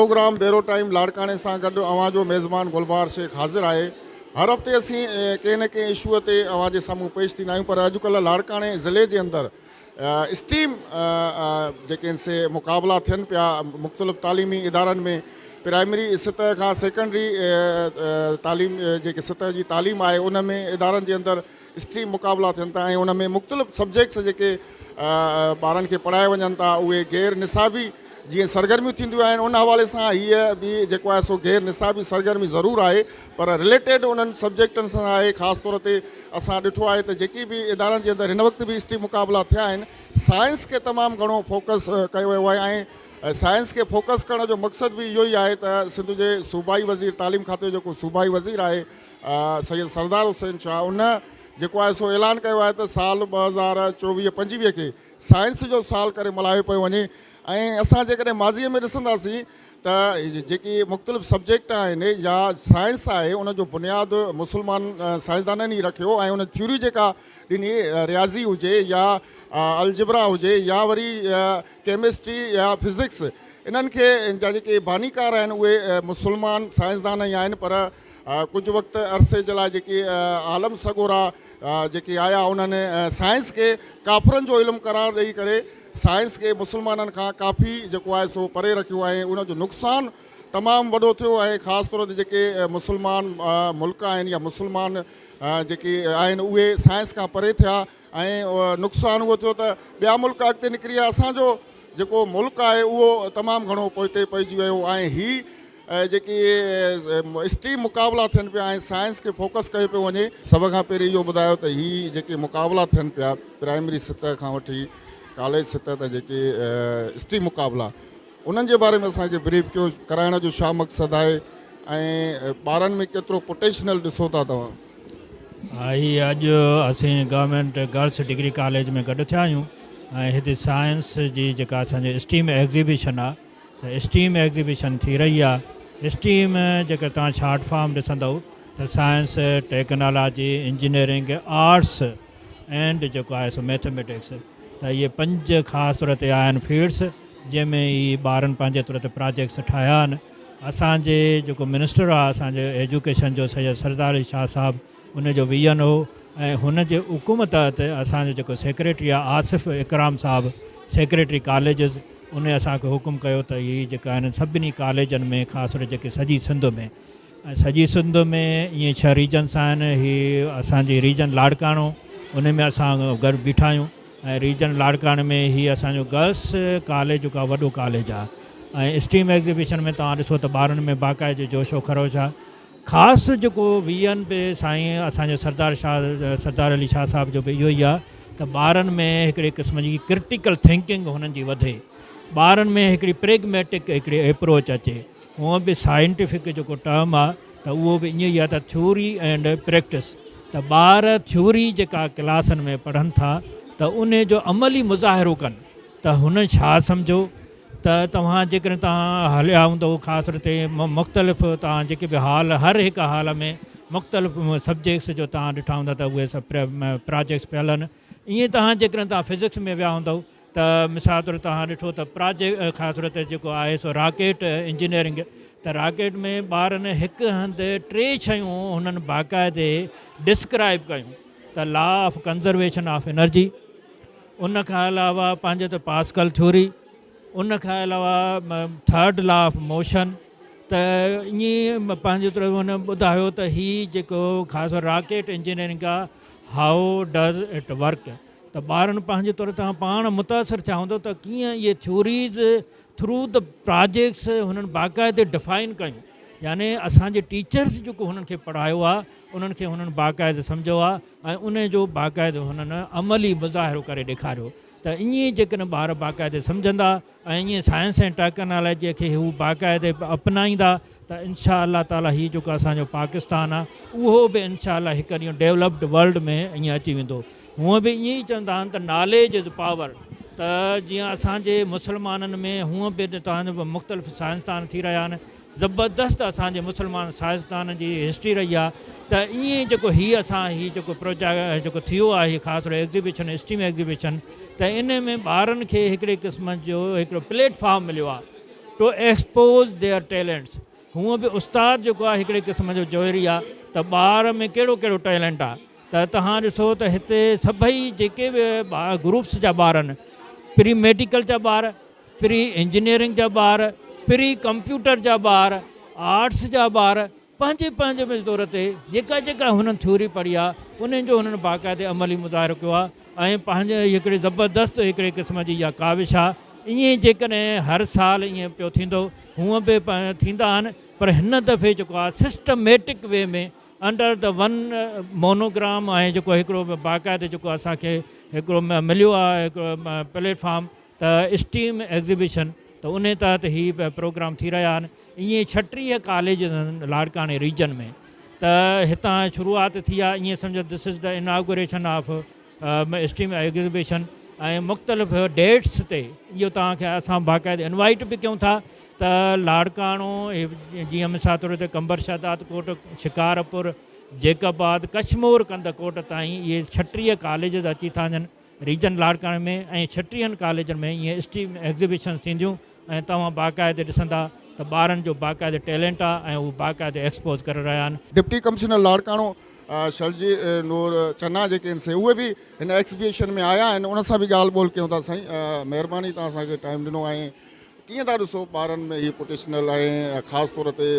Programme بيرو time لاڙڪاڻي سان گڏ اوهان جو ميزبان گلبهار شيخ حاضر آهي. هر هفتي اسين ڪنهن نه ڪنهن اشوء تي اوهان جي سامهون پيش ٿيندا آهيون پر اڄڪلهه لاڙڪاڻي ضلعي جي اندر اسٽيم جيڪي آهن سي مقابلا ٿين پيا مختلف تعليمي ادارن ۾ پرائمري سطح کان سيڪنڊري تعليم جيڪي سطح جي تعليم آهي ان ۾ ادارن جي اندر اسٽريم مقابلا ٿين ٿا ۽ ان ۾ مختلف سبجيڪٽس جيڪي ٻارن کي پڙهايا وڃن ٿا اهي غير نصابي جيئن سرگرميون ٿينديون آهن ان حوالي سان هيء به جيڪو آهي سو غير نصابي سرگرمي ضرور آهي پر رليٽيڊ انهن سبجيڪٽن سان آهي. خاص طور تي اسان ڏٺو آهي ته جيڪي به ادارن جي اندر هن وقت به اسٽريم مقابلا ٿيا آهن سائنس کي تمام گهڻو فوڪس ڪيو ويو آهي ۽ سائنس کي فوڪس ڪرڻ جو مقصد به اهو ئي آهي ته سنڌ جي صوبائي وزير تعليم کاتي جو جيڪو صوبائي وزير آهي سيد سردار حسين شاهه ان جيڪو آهي سو اعلان ڪيو آهي ته سال 2024 25 کي سائنس جو سال ڪري ملهايو پيو وڃي ۽ اسان جيڪڏهن ماضي ۾ ڏسنداسين ته جيڪي مختلف سبجيڪٽ آهن يا سائنس آهي ان جو بنياد مسلمان سائنسدانن ئي رکيو ۽ ان ٿيوري جيڪا ڏني رياضي هجي يا الجبرا هجي يا وري ڪيمسٽري يا فزڪس انهن کي ان جا جيڪي بانيڪار آهن اهي مسلمان سائنسدان ئي آهن پر ڪجهه وقت عرصي جي لاء جيڪي عالم سڳورا جيڪي آيا انهن سائنس کي ڪافرن جو علم قرار ڏئي ڪري سائنس کي مسلمانن کان ڪافي جيڪو آهي سو پري رکيو ۽ ان جو نقصان تمام وڏو ٿيو ۽ خاص طور تي جيڪي مسلمان ملڪ آهن يا مسلمان جيڪي آهن اهي سائنس کان پري ٿيا ۽ نقصان اهو ٿيو ته ٻيا ملڪ اڳتي نڪري ويا اسان جو جيڪو ملڪ آهي اهو تمام گهڻو پوئتي پئجي ويو ۽ هي جيڪي اسٽريم مقابلا ٿين پيا ۽ سائنس کي فوڪس ڪيو پيو وڃي. سڀ کان پهرين اهو ٻڌايو ته هي جيڪي مقابلا ٿين پيا پرائمري سطح کان وٺي ڪاليج سطح تائين جيڪي اسٽريم مقابلا انهن جي باري ۾ اسان کي بريف ڪيو ڪرائڻ جو ڇا مقصد آهي ۽ ٻارن ۾ ڪيترو پوٽينشنل ڏسو ٿا توهان. هي اڄ اسين گورنمينٽ گرلس ڊگري ڪاليج ۾ گڏ ٿيا آهيون ۽ هتي سائنس جي جيڪا اسان جي اسٽيم ايگزيبيشن آهي ته اسٽيم ايگزيبيشن ٿي رهي آهي اسٽيم جيڪر توهان شارٽ فارم ڏسندؤ ته science technology engineering arts and جيڪو آهي سو ميٿميٽڪس ته اهي پنج خاص طور تي آهن فيلڊس جنهن ۾ هي ٻارن پنهنجي طور تي پراجيڪٽس ٺاهيا آهن اسان جي جيڪو منسٽر آهي اسان جي ايجوڪيشن جو سيد سردار علي شاهه صاحب ان جو ويزن هو ۽ هن جي حڪم تحت اسان جو جيڪو سيڪريٽري آهي آصف اڪرام صاحب سيڪريٽري ڪاليجز ان اسان کي حڪم ڪيو ته هي جيڪا آهن سڀني ڪاليجن ۾ خاص طور جيڪي سڄي سنڌ ۾ ۽ سڄي سنڌ ۾ ائين ڇهه ريجنس آهن هي اسان جي ريجن لاڙڪاڻو ان ۾ اسان گڏ بيٺا آهيون ۽ ريجن لاڙڪاڻي ۾ هي اسان جو گرلس ڪاليج جيڪو آهي وڏو ڪاليج آهي ۽ اسٽريم ايگزيبيشن ۾ توهان ڏسو ته ٻارن ۾ باقاعدي جوش و خروش آهي خاص جيڪو ويزن به سائين اسان جو سردار شاهه سردار علي شاهه صاحب جو به اهو ئي آهي ته ٻارن ۾ هڪڙي قسم جي ڪرٽيڪل ٿنڪنگ هنن جي وڌي ٻارن ۾ هڪڙي پريگميٽڪ هڪڙي ايپروچ اچي هونء به سائنٽيفڪ جيڪو ٽرم آ ته اهو به ائين ئي آ ته ٿيوري اينڊ پريڪٽس ته ٻار ٿيوري جيڪا ڪلاسن ۾ پڙهن ٿا ته انهي جو عملي مظاهرو ڪن ته هن ڇا سمجهيو ته توهان جيڪڏهن توهان هليا هوندؤ خاص طور تي مختلف توهان جيڪي به هال هر هڪ هال ۾ مختلف سبجيڪٽس جو توهان ڏٺا هوندا ته اهي سڀ پراجيڪٽس پيل آهن ائين توهان جيڪڏهن توهان فزڪس ۾ ويا هوندؤ ته مثال طور توهان ڏٺو ته پراجيڪٽ خاص طور تي جيڪو آهي سو راڪيٽ انجنيئرنگ ته راڪيٽ ۾ ٻارن هڪ هنڌ ٽي شيون هنن باقاعدي ڊسڪرائب ڪيون ته law of conservation of energy ان کان علاوه پنهنجو ته پاسڪل ٿيوري ان کان علاوه ٿرڊ لا آف موشن ته ائين پنهنجي طرف هن ٻڌايو ته هي جيڪو خاص راڪيٽ انجنيئرنگ آهي هائو ڊز it work ته ٻارن پنهنجي طور تان پاڻ متاثر ٿيا هوندو ته ڪيئن اهي ٿيوريز ٿرو the projects هنن باقاعدي ڊفائن ڪيون يعني اسان جي ٽيچرس جيڪو هنن کي پڙهايو آهي انهن کي هنن باقاعدي سمجهيو آهي ۽ ان جو باقاعدي هنن عملي مظاهرو ڪري ڏيکاريو ته ائين جيڪڏهن ٻار باقاعدي سمجهندا ۽ ائين سائنس ۽ ٽيڪنالاجيء کي هو باقاعدي اپنائيندا ته انشاء الله تعالي هي جيڪو اسان جو پاڪستان آهي اهو به انشاء الله هڪ ڏينهن ڊيولپڊ ورلڊ ۾ ائين اچي ويندو. هونء به ائين ئي چوندا آهن ته ناليج از پاور ته جيئن اسان جي مسلمانن ۾ هونء به توهان جو مختلف سائنسدان ٿي رهيا آهن زبردست اسان جي مسلمان سائنسدانن جي هسٽري رهي آهي ته ائين جيڪو هي اسان هي جيڪو پروجيڪٽ جيڪو ٿيو آهي خاص طور ايگزيبيشن اسٽيم ايگزيبيشن ته ان ۾ ٻارن کي هڪڙي قسم جو هڪڙو پليٽ فارم مليو آهي ٽو ايڪسپوز their talents هونء به استاد جيڪو آهي هڪڙي قسم جو جوهري آهي ته ٻار ۾ ڪهڙو ڪهڙو ٽيلنٽ آهي ته توهان ڏسو ته هتي سڀئي جيڪي به گروپس جا ٻار آهن پري ميڊيڪل جا ٻار پري انجنيئرنگ جا ٻار پري ڪمپيوٽر جا ٻار آرٽس جا ٻار پنهنجي پنهنجي پنهنجي طور تي جيڪا جيڪا هنن ٿيوري پڙهي آهي انهن جو هنن باقاعدي عملي مظاهرو ڪيو آهي ۽ پنهنجي هڪڙي زبردست هڪڙي قسم جي اها ڪاوش آهي ائين جيڪڏهن هر سال ائين پيو ٿيندو هونء به ٿيندا آهن پر هن دفعي جيڪو آهي systematic way ۾ under the one monogram ۽ جيڪو هڪڙو باقاعدي جيڪو اسان کي هڪڙو مليو آهي هڪڙو پليٽ فارم ته اسٽيم ايگزيبيشن ته انهي تحت هي پروگرام ٿي رهيا آهن ائين 36 ڪاليجز آهن لاڙڪاڻي ريجن ۾ ته هتان شروعات ٿي آهي ائين سمجهو this is the inauguration of STEM exhibition ۽ مختلف ڊيٽس تي اهو توهان کي اسان باقاعده انوائٽ به ڪيون ٿا ته لاڙڪاڻو جيئن مثال طور تي قمبر شهداد ڪوٽ شڪارپور جيڪب آباد ڪشمور ڪنڌڪوٽ تائين اهي 36 ڪاليجز اچي ٿا وڃن ريجن لاڙڪاڻي ۾ ۽ ڇٽيهن ڪاليجن ۾ ائين اسٽيم ايگزيبيشنز ٿينديون ۽ توهان باقاعدي ڏسندا ته ٻارن جو باقاعدي ٽيلنٽ آ ۽ هو باقاعدي ايڪسپوز ڪري رهيا آهن. ڊپٽي ڪمشنر لاڙڪاڻو شرجي نور چنا جيڪي آهن سي اهي به هن ايگزيبيشن ۾ آيا آهن ان سان به ڳالهه ٻولهه ڪيون ٿا سائين مهرباني توهان اسان کي ٽائيم ڏنو ۽ ڪيئن ٿا ڏسو ٻارن ۾ هي پوٽيشنل ۽ خاص طور تي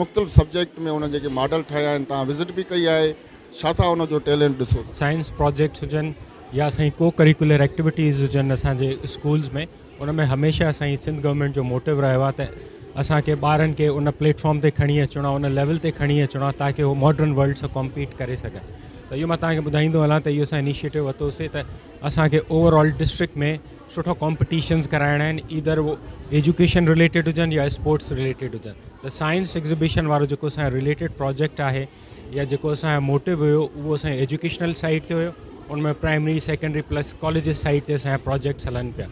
مختلف سبجيڪٽ ۾ انهن جيڪي ماڊل ٺاهيا آهن توهان وزٽ به ڪئي آهي ڇا ٿا ان جو ٽيلنٽ ڏسو. سائنس پراجيڪٽس هجن يا اسان جي ڪو ڪريڪولر ايڪٽيوٽيز هجن اسان جي اسڪولز ۾ ان ۾ هميشه اسان جي سنڌ گورنمينٽ جو موٽو رهيو آهي ته اسان کي ٻارن کي ان پليٽ فارم تي کڻي اچڻو آهي ان ليول تي کڻي اچڻو آهي تاڪه هو ماڊرن ورلڊ سان ڪمپيٽ ڪري سگهن ته اهو مان توهان کي ٻڌائيندو هلان ته اهو اسان انيشيٽو ورتوسي ته اسان کي اوور آل ڊسٽرڪٽ ۾ سٺا ڪامپٽيشنز ڪرائڻا آهن ايدر اهو ايجوڪيشن رليٽيڊ هجن يا اسپورٽس رليٽيڊ هجن ته سائنس ايگزيبيشن وارو جيڪو اسان جو رليٽيڊ پروجيڪٽ آهي يا جيڪو اسان جو موٽو هيو اهو اسان جو ايجوڪيشنل سائيڊ تي هيو ان ۾ primary secondary plus colleges side تي اسان جا پروجيڪٽس هلن پيا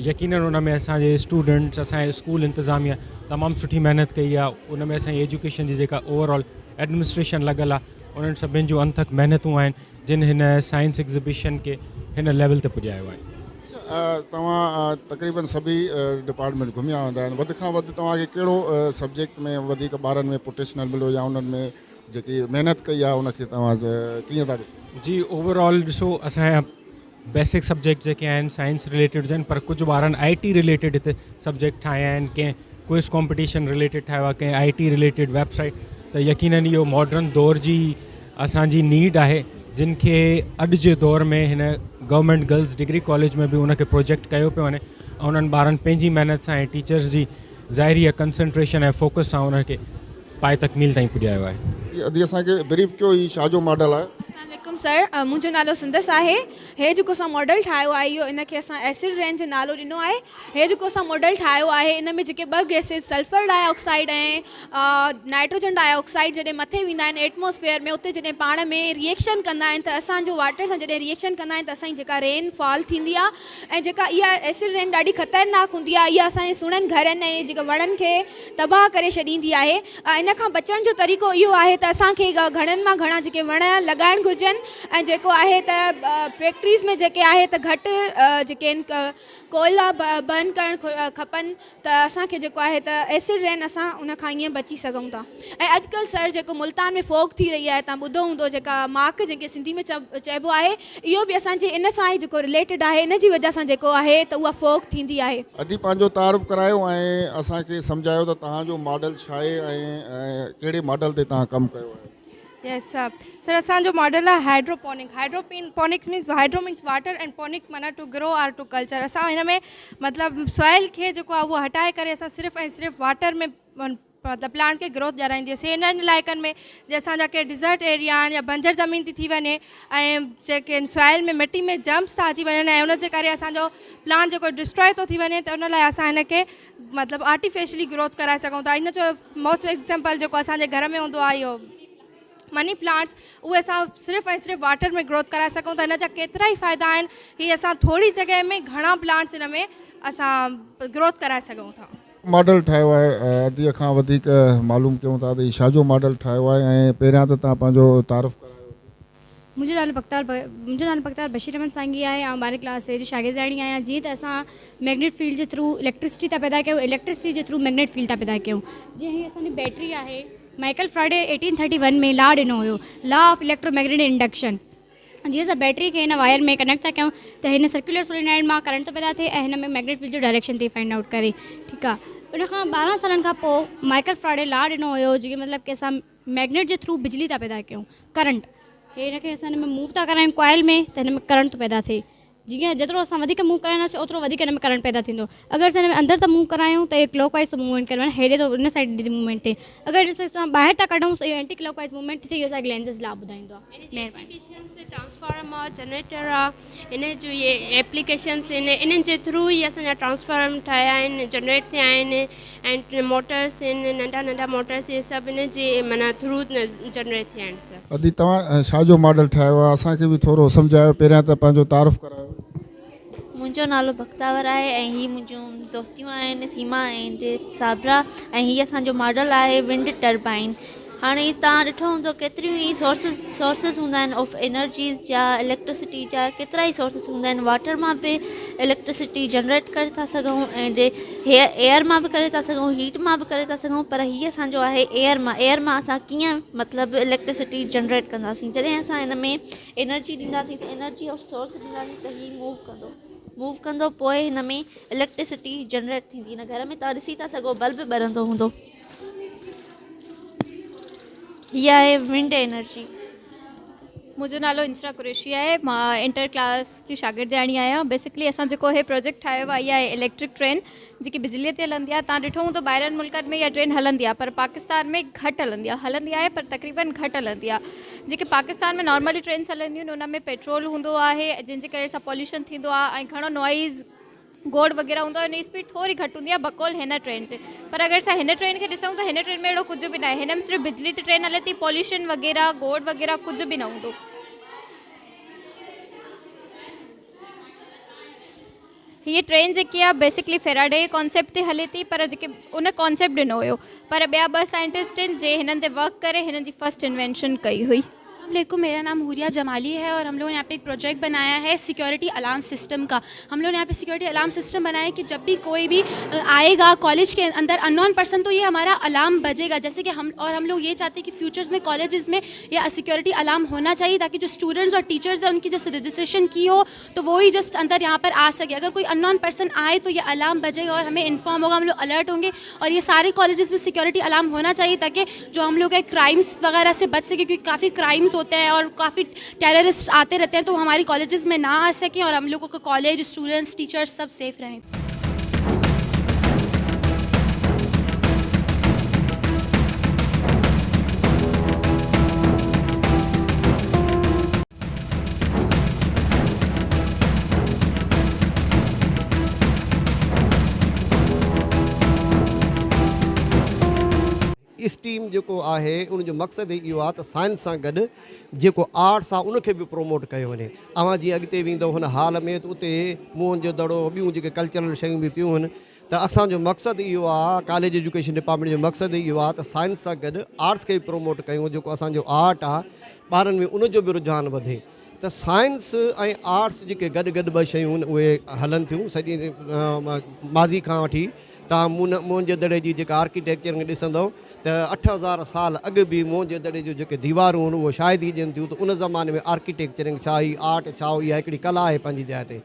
يقينن ان ۾ اسان جي اسٽوڊنٽس اسان جي اسڪول انتظاميا تمام سٺي محنت ڪئي آهي ان ۾ اسان جي ايجوڪيشن جي جيڪا اوور آل ايڊمنسٽريشن لڳل آهي انهن سڀني جون انٿڪ محنتون آهن جن هن سائنس ايگزيبيشن کي هن ليول تي پڄايو آهي. اڇا توهان تقريبن سڀئي ڊپارٽمينٽ گهميا هوندا آهن وڌ کان وڌ توهان کي ڪهڙو سبجيڪٽ ۾ وڌيڪ ٻارن ۾ پوٽيشنل مليو يا انهن ۾ جيڪي محنت ڪئي آهي ان کي توهان ڪيئن ٿا ڏسو؟ جي اوور آل ڏسو اسان جا بيسڪ سبجيڪٽ جيڪي آهن سائنس رليٽيڊ هجن پر ڪجهه ٻارن آء ٽي رليٽيڊ هتي سبجيڪٽ ٺاهيا آهن ڪنهن ڪوئز ڪامپٽيشن رليٽيڊ ٺاهيو آهي ڪنهن آء ٽي رليٽيڊ ويب سائيٽ ته يقينن اهو ماڊرن دور جي اسان جي نيڊ آهي جن کي اڄ جي دور ۾ هن گورنمينٽ گرلز ڊگري ڪاليج ۾ به ان کي پروجيڪٽ ڪيو پيو وڃي ۽ انهن ٻارن پنهنجي محنت سان ۽ ٽيچرز جي ظاهري آهي ڪنسنٽريشن ۽ فوڪس سان ان کي پائي تڪميل تائين پڄايو آهي. ادي اسان کي بريف ڪيو هي ڇا جو ماڊل آهي. السلام عليڪم سر منهنجو نالو سندس آهي هي جيڪو اسان ماڊل ٺاهيو آهي اهو ان کي اسان ايسڊ رين جو نالو ڏنو آهي هي جيڪو اسان ماڊل ٺاهيو آهي ان ۾ جيڪي ٻه gases sulphur dioxide ۽ nitrogen dioxide جڏهن مٿي ويندا آهن ايٽماسفيئر ۾ اتي جڏهن پاڻ ۾ ريئيڪشن ڪندا آهن ته اسان جو واٽر سان جڏهن ريئيڪشن ڪندا آهن ته اسان جي جيڪا رين فال ٿيندي آهي ۽ جيڪا اها ايسڊ رين ڏاڍي خطرناڪ هوندي آهي اها اسان جي سهڻن گهرن ۽ جيڪا وڻن کي تباهه ڪري ڇڏيندي آهي ۽ ان کان بچڻ جو طريقو اهو آهي ته اسان کي گهڻن مان گهڻا جيڪي وڻ لڳائڻ گهرجن ۽ جيڪو آهي ته فيڪٽريز ۾ جيڪي آهي ته گهٽ جيڪي آهن ڪوئلا برن ڪرڻ کپن ته اسان کي جيڪو آهي ته ايسڊ رين اسان ان کان ائين بچي سگهون ٿا ۽ اڄڪلهه سر جيڪو ملتان ۾ فوگ ٿي رهي آهي تان ٻڌو هوندو جيڪا ماڪ جنهن کي سنڌي ۾ چئبو آهي اهو به اسان جي ان سان ئي جيڪو رليٽيڊ آهي ان جي وجه سان جيڪو آهي ته اها فوگ ٿيندي آهي. ادي پنهنجو تعارف ڪرايو ۽ اسان کي سمجهايو ته توهان جو ماڊل ڇا آهي ۽ ڪهڙي ماڊل تي توهان ڪم ڪيو آهي. يس سر اسان جو ماڊل آهي hydroponic hydroponics means hydro means water ۽ ponic معنيٰ to grow or to culture اسان هن ۾ مطلب سوائل کي جيڪو آهي اهو هٽائي ڪري اسان صرف ۽ صرف واٽر ۾ مطلب پلانٽ کي گروٿ ڏيارائيندي آهي سي انهن علائقن ۾ جي اسان جا ڪي ڊيزرٽ ايريا آهن يا بنجر زمين ٿي ٿي وڃي ۽ جيڪي سوائل ۾ مٽي ۾ جرمس ٿا اچي وڃن ۽ ان جي ڪري اسان جو پلانٽ جيڪو ڊسٽرائي ٿو ٿي وڃي ته ان لاء اسان هن کي مطلب آرٽيفيشلي گروٿ ڪرائي سگهون ٿا ان جو موسٽ ايگزامپل جيڪو اسان جي گهر ۾ هوندو آهي اهو مني پلانٽس اهي اسان صرف ۽ صرف واٽر ۾ گروٿ ڪرائي سگهون ٿا هن جا ڪيترا ئي فائدا آهن هي اسان ٿوري جڳهه ۾ گهڻا پلانٽس هن ۾ اسان گروٿ ڪرائي سگهون ٿا. ماڊل ٺاهيو آهي اديء کان وڌيڪ معلوم ڪيون ٿا ته هي ڇا جو ماڊل ٺاهيو آهي ۽ پهريان ته توهان پنهنجو تعارف ڪرايو. منهنجو نالو بختاور منهنجو نالو بختاور بشير احمد سانگي آهي آئون ٻارهين ڪلاس اي جي شاگردياڻي آهيان جيئن ته اسان ميگنيٽ فيلڊ جي ٿرو اليڪٽرسٽي ٿا پيدا ڪيون اليڪٽرسٽي جي ٿرو ميگنيٽ فيلڊ ٿا پيدا ڪيون جيئن هي اسان جي بيٽري آهي مائيڪل فراڊي 1831 ۾ لا ڏنو هيو law of electromagnetic induction جيئن اسان بيٽري کي هن وائر ۾ ڪنيڪٽ ٿا ڪيون ته هن سرڪيولر سولينائڊ مان ڪرنٽ ٿو پيدا ٿئي ۽ هن ۾ ميگنيٽ فيلڊ جو ڊائريڪشن ٿي فائنڊ آئوٽ ڪري ٺيڪ آهي ان کان 12 سالن کان پوء مائيڪل فراڊي لا ڏنو هيو جيئن مطلب ڪي اسان ميگنيٽ جي ٿرو بجلي ٿا پيدا ڪيون ڪرنٽ هي هن کي اسان هن ۾ موو ٿا ڪرايون ڪوائل ۾ ته هن ۾ ڪرنٽ ٿو پيدا ٿئي جيئن جيترو اسان وڌيڪ موو ڪرائينداسين اوترو وڌيڪ هن ۾ ڪرنٽ پيدا ٿيندو اگر اسان هن ۾ اندر ٿا موو ڪرايون ته اهي ڪلاڪ وائيز ٿو موومينٽ ڪري معنيٰ هيڏي ٿو هن سائيڊ ڏي موومينٽ ٿئي اگر ڏسو اسان ٻاهر ٿا ڪڍون ته اهو اينٽي ڪلاڪ وائيز موومينٽ ٿي ٿئي اهو اسان کي لينزز لا ٻڌائيندو آهي مهرباني. ايپليڪيشنس ٽرانسفارم آ جنريٽر آ ان جو اهي ايپليڪيشنس آهن انهن جي ٿرو ئي اسان جا ٽرانسفارم ٺهيا آهن جنريٽ ٿيا آهن ۽ موٽرس آهن ننڍا ننڍا موٽرس اهي سڀ ان جي معنيٰ ٿرو جنريٽ ٿيا آهن سڀ. ادي توهان ڇا جو ماڊل ٺاهيو آهي اسان کي به ٿورو سمجهايو پهريان ته پنهنجو تعارف ڪرايو. منهنجو نالو بختاور آهي ۽ هي منهنجون دوستيون آهن سيما اينڊ صابره ۽ هي اسان جو ماڊل آهي ونڊ ٽربائن هاڻي توهان ڏٺو هوندو ڪيتريون ئي سورسز سورسز هوندا آهن آف انرجيز جا اليڪٽرسٽي جا ڪيترا ئي سورسز هوندا آهن واٽر مان به اليڪٽرسٽي جنريٽ ڪري ٿا سگهون اينڊ ايئر مان به ڪري ٿا سگهون هيٽ مان به ڪري ٿا سگهون پر هي اسانجو آهي ايئر مان ايئر مان اسان ڪيئن مطلب اليڪٽرسٽي جنريٽ ڪنداسين جڏهن اسان هن ۾ انرجي ڏينداسين ته انرجي آف سورس ڏينداسين ته هي موو ڪندو موو ڪندو پوء هن ۾ اليڪٽرسٽي جنريٽ ٿيندي هن گهر ۾ توهان ڏسي ٿا سگهو بلب ٻرندو هوندو هي آهي ونڊ انرجي. منهنجو نالو انشرا قريشي آهي مان انٽر ڪلاس جي شاگردياڻي آهيان بيسڪلي اسان جيڪو هي پروجيڪٽ ٺاهيو آهي اها آهي اليڪٽرڪ ٽرين جيڪي بجلي تي هلندي آهي توهان ڏٺو هوندو ٻاهرن ملڪن ۾ اها ٽرين هلندي آهي پر پاڪستان ۾ گهٽ هلندي آهي هلندي آهي پر تقريبن گهٽ هلندي آهي جيڪي پاڪستان ۾ نارملي ٽرينس هلنديون آهن ان ۾ پيٽرول هوندو آهي جنهن جي ڪري سان پوليوشن ٿيندو آهي ۽ گهڻو نوائز گوڙ وغيره هوندو آهي ان جي اسپيڊ ٿوري گهٽ هوندي آهي بقول هن ٽرين جي پر اگر اسان هن ٽرين کي ڏسون ته هن ٽرين ۾ اهڙو ڪجهه به ناهي هن ۾ صرف بجلي تي ٽرين هلي ٿي پوليوشن وغيره گوڙ وغيره ڪجهه به نه هوندو. هيء ٽرين جيڪي آهي بيسڪلي فيراڊي جي ڪانسيپٽ تي هلي ٿي پر جيڪي ان ڪانسيپٽ ڏنو هيو پر ٻيا ٻه سائنٽسٽ آهن جي هنن تي ورڪ ڪري هنن جي فرسٽ انوينشن ڪئي هئي. السلام عليڪم ميرا نام حوريه جمالي هي اور هم لوگون ني يهان پي ايڪ پروجيڪٽ بنايا هي سيڪيورٽي الارم سسٽم ڪا هم لوگون ني يهان پي سيڪيورٽي الارم سسٽم بنايا هي ڪي جب بي ڪوئي بي آئي گا ڪاليج ڪي اندر انون پرسن تو يه همارا الارم بجي گا جيسي ڪي هم اور هم لوگ يه چاهتي هي ڪي فيوچرز ۾ ڪاليجز ۾ يه سيڪيورٽي الارم هونا چاهيي تاڪي جو اسٽوڊنٽس اور ٽيچرز هي ان ڪي جيسي رجسٽريشن ڪي هو تو وو هي جسٽ اندر يهان پر آ سڪي اگر ڪوئي انون پرسن آئي تو يه الارم بجي گا اور همي انفارم هوگا هم لوگ الرٽ هونگي اور يه ساري ڪاليجز ۾ سيڪيورٽي الارم هونا چاهيي تاڪه جو هم لوگ هي ڪرائمس وغيره سي بچ سڪي ڪيونڪه ڪافي ڪرائمس هوتي هين اور ڪافي ٽيررسٽ آتي رهتي هين تو هماري ڪاليجز ۾ نه آ سڪي اور هم لوگو ڪا ڪاليج اسٽوڊنٽس ٽيچرس سب سيف رهين. اسٽيم جيڪو آهي ان جو مقصد ئي اهو آهي ته سائنس سان گڏ جيڪو آرٽس آهي ان کي به پروموٽ ڪيو وڃي. اوهان جيئن اڳتي ويندؤ هن هال ۾ ته اتي موهن جو دڙو ٻيون جيڪي ڪلچرل شيون به پيون هن ته اسان جو مقصد اهو آهي ڪاليج ايجوڪيشن ڊپارٽمينٽ جو مقصد ئي اهو آهي ته سائنس سان گڏ آرٽس کي به پروموٽ ڪيون جيڪو اسان جو آرٽ آهي ٻارن ۾ ان جو به رجحان وڌي ته سائنس ۽ آرٽس جيڪي گڏ گڏ ٻه شيون آهن اهي هلن ٿيون سڄي ماضي کان وٺي توهان موهن جي دڙي جي جيڪا آرڪيٽيڪچر کي ڏسندؤ ته 8000 سال اڳ به موهن جي دڙي جون جيڪي ديوارون آهن اهو شاهدي ڏين ٿيون ته ان زماني ۾ آرڪيٽيڪچرنگ ڇا هئي آرٽ ڇا هئي اها هڪڙي ڪلا آهي پنهنجي جاء تي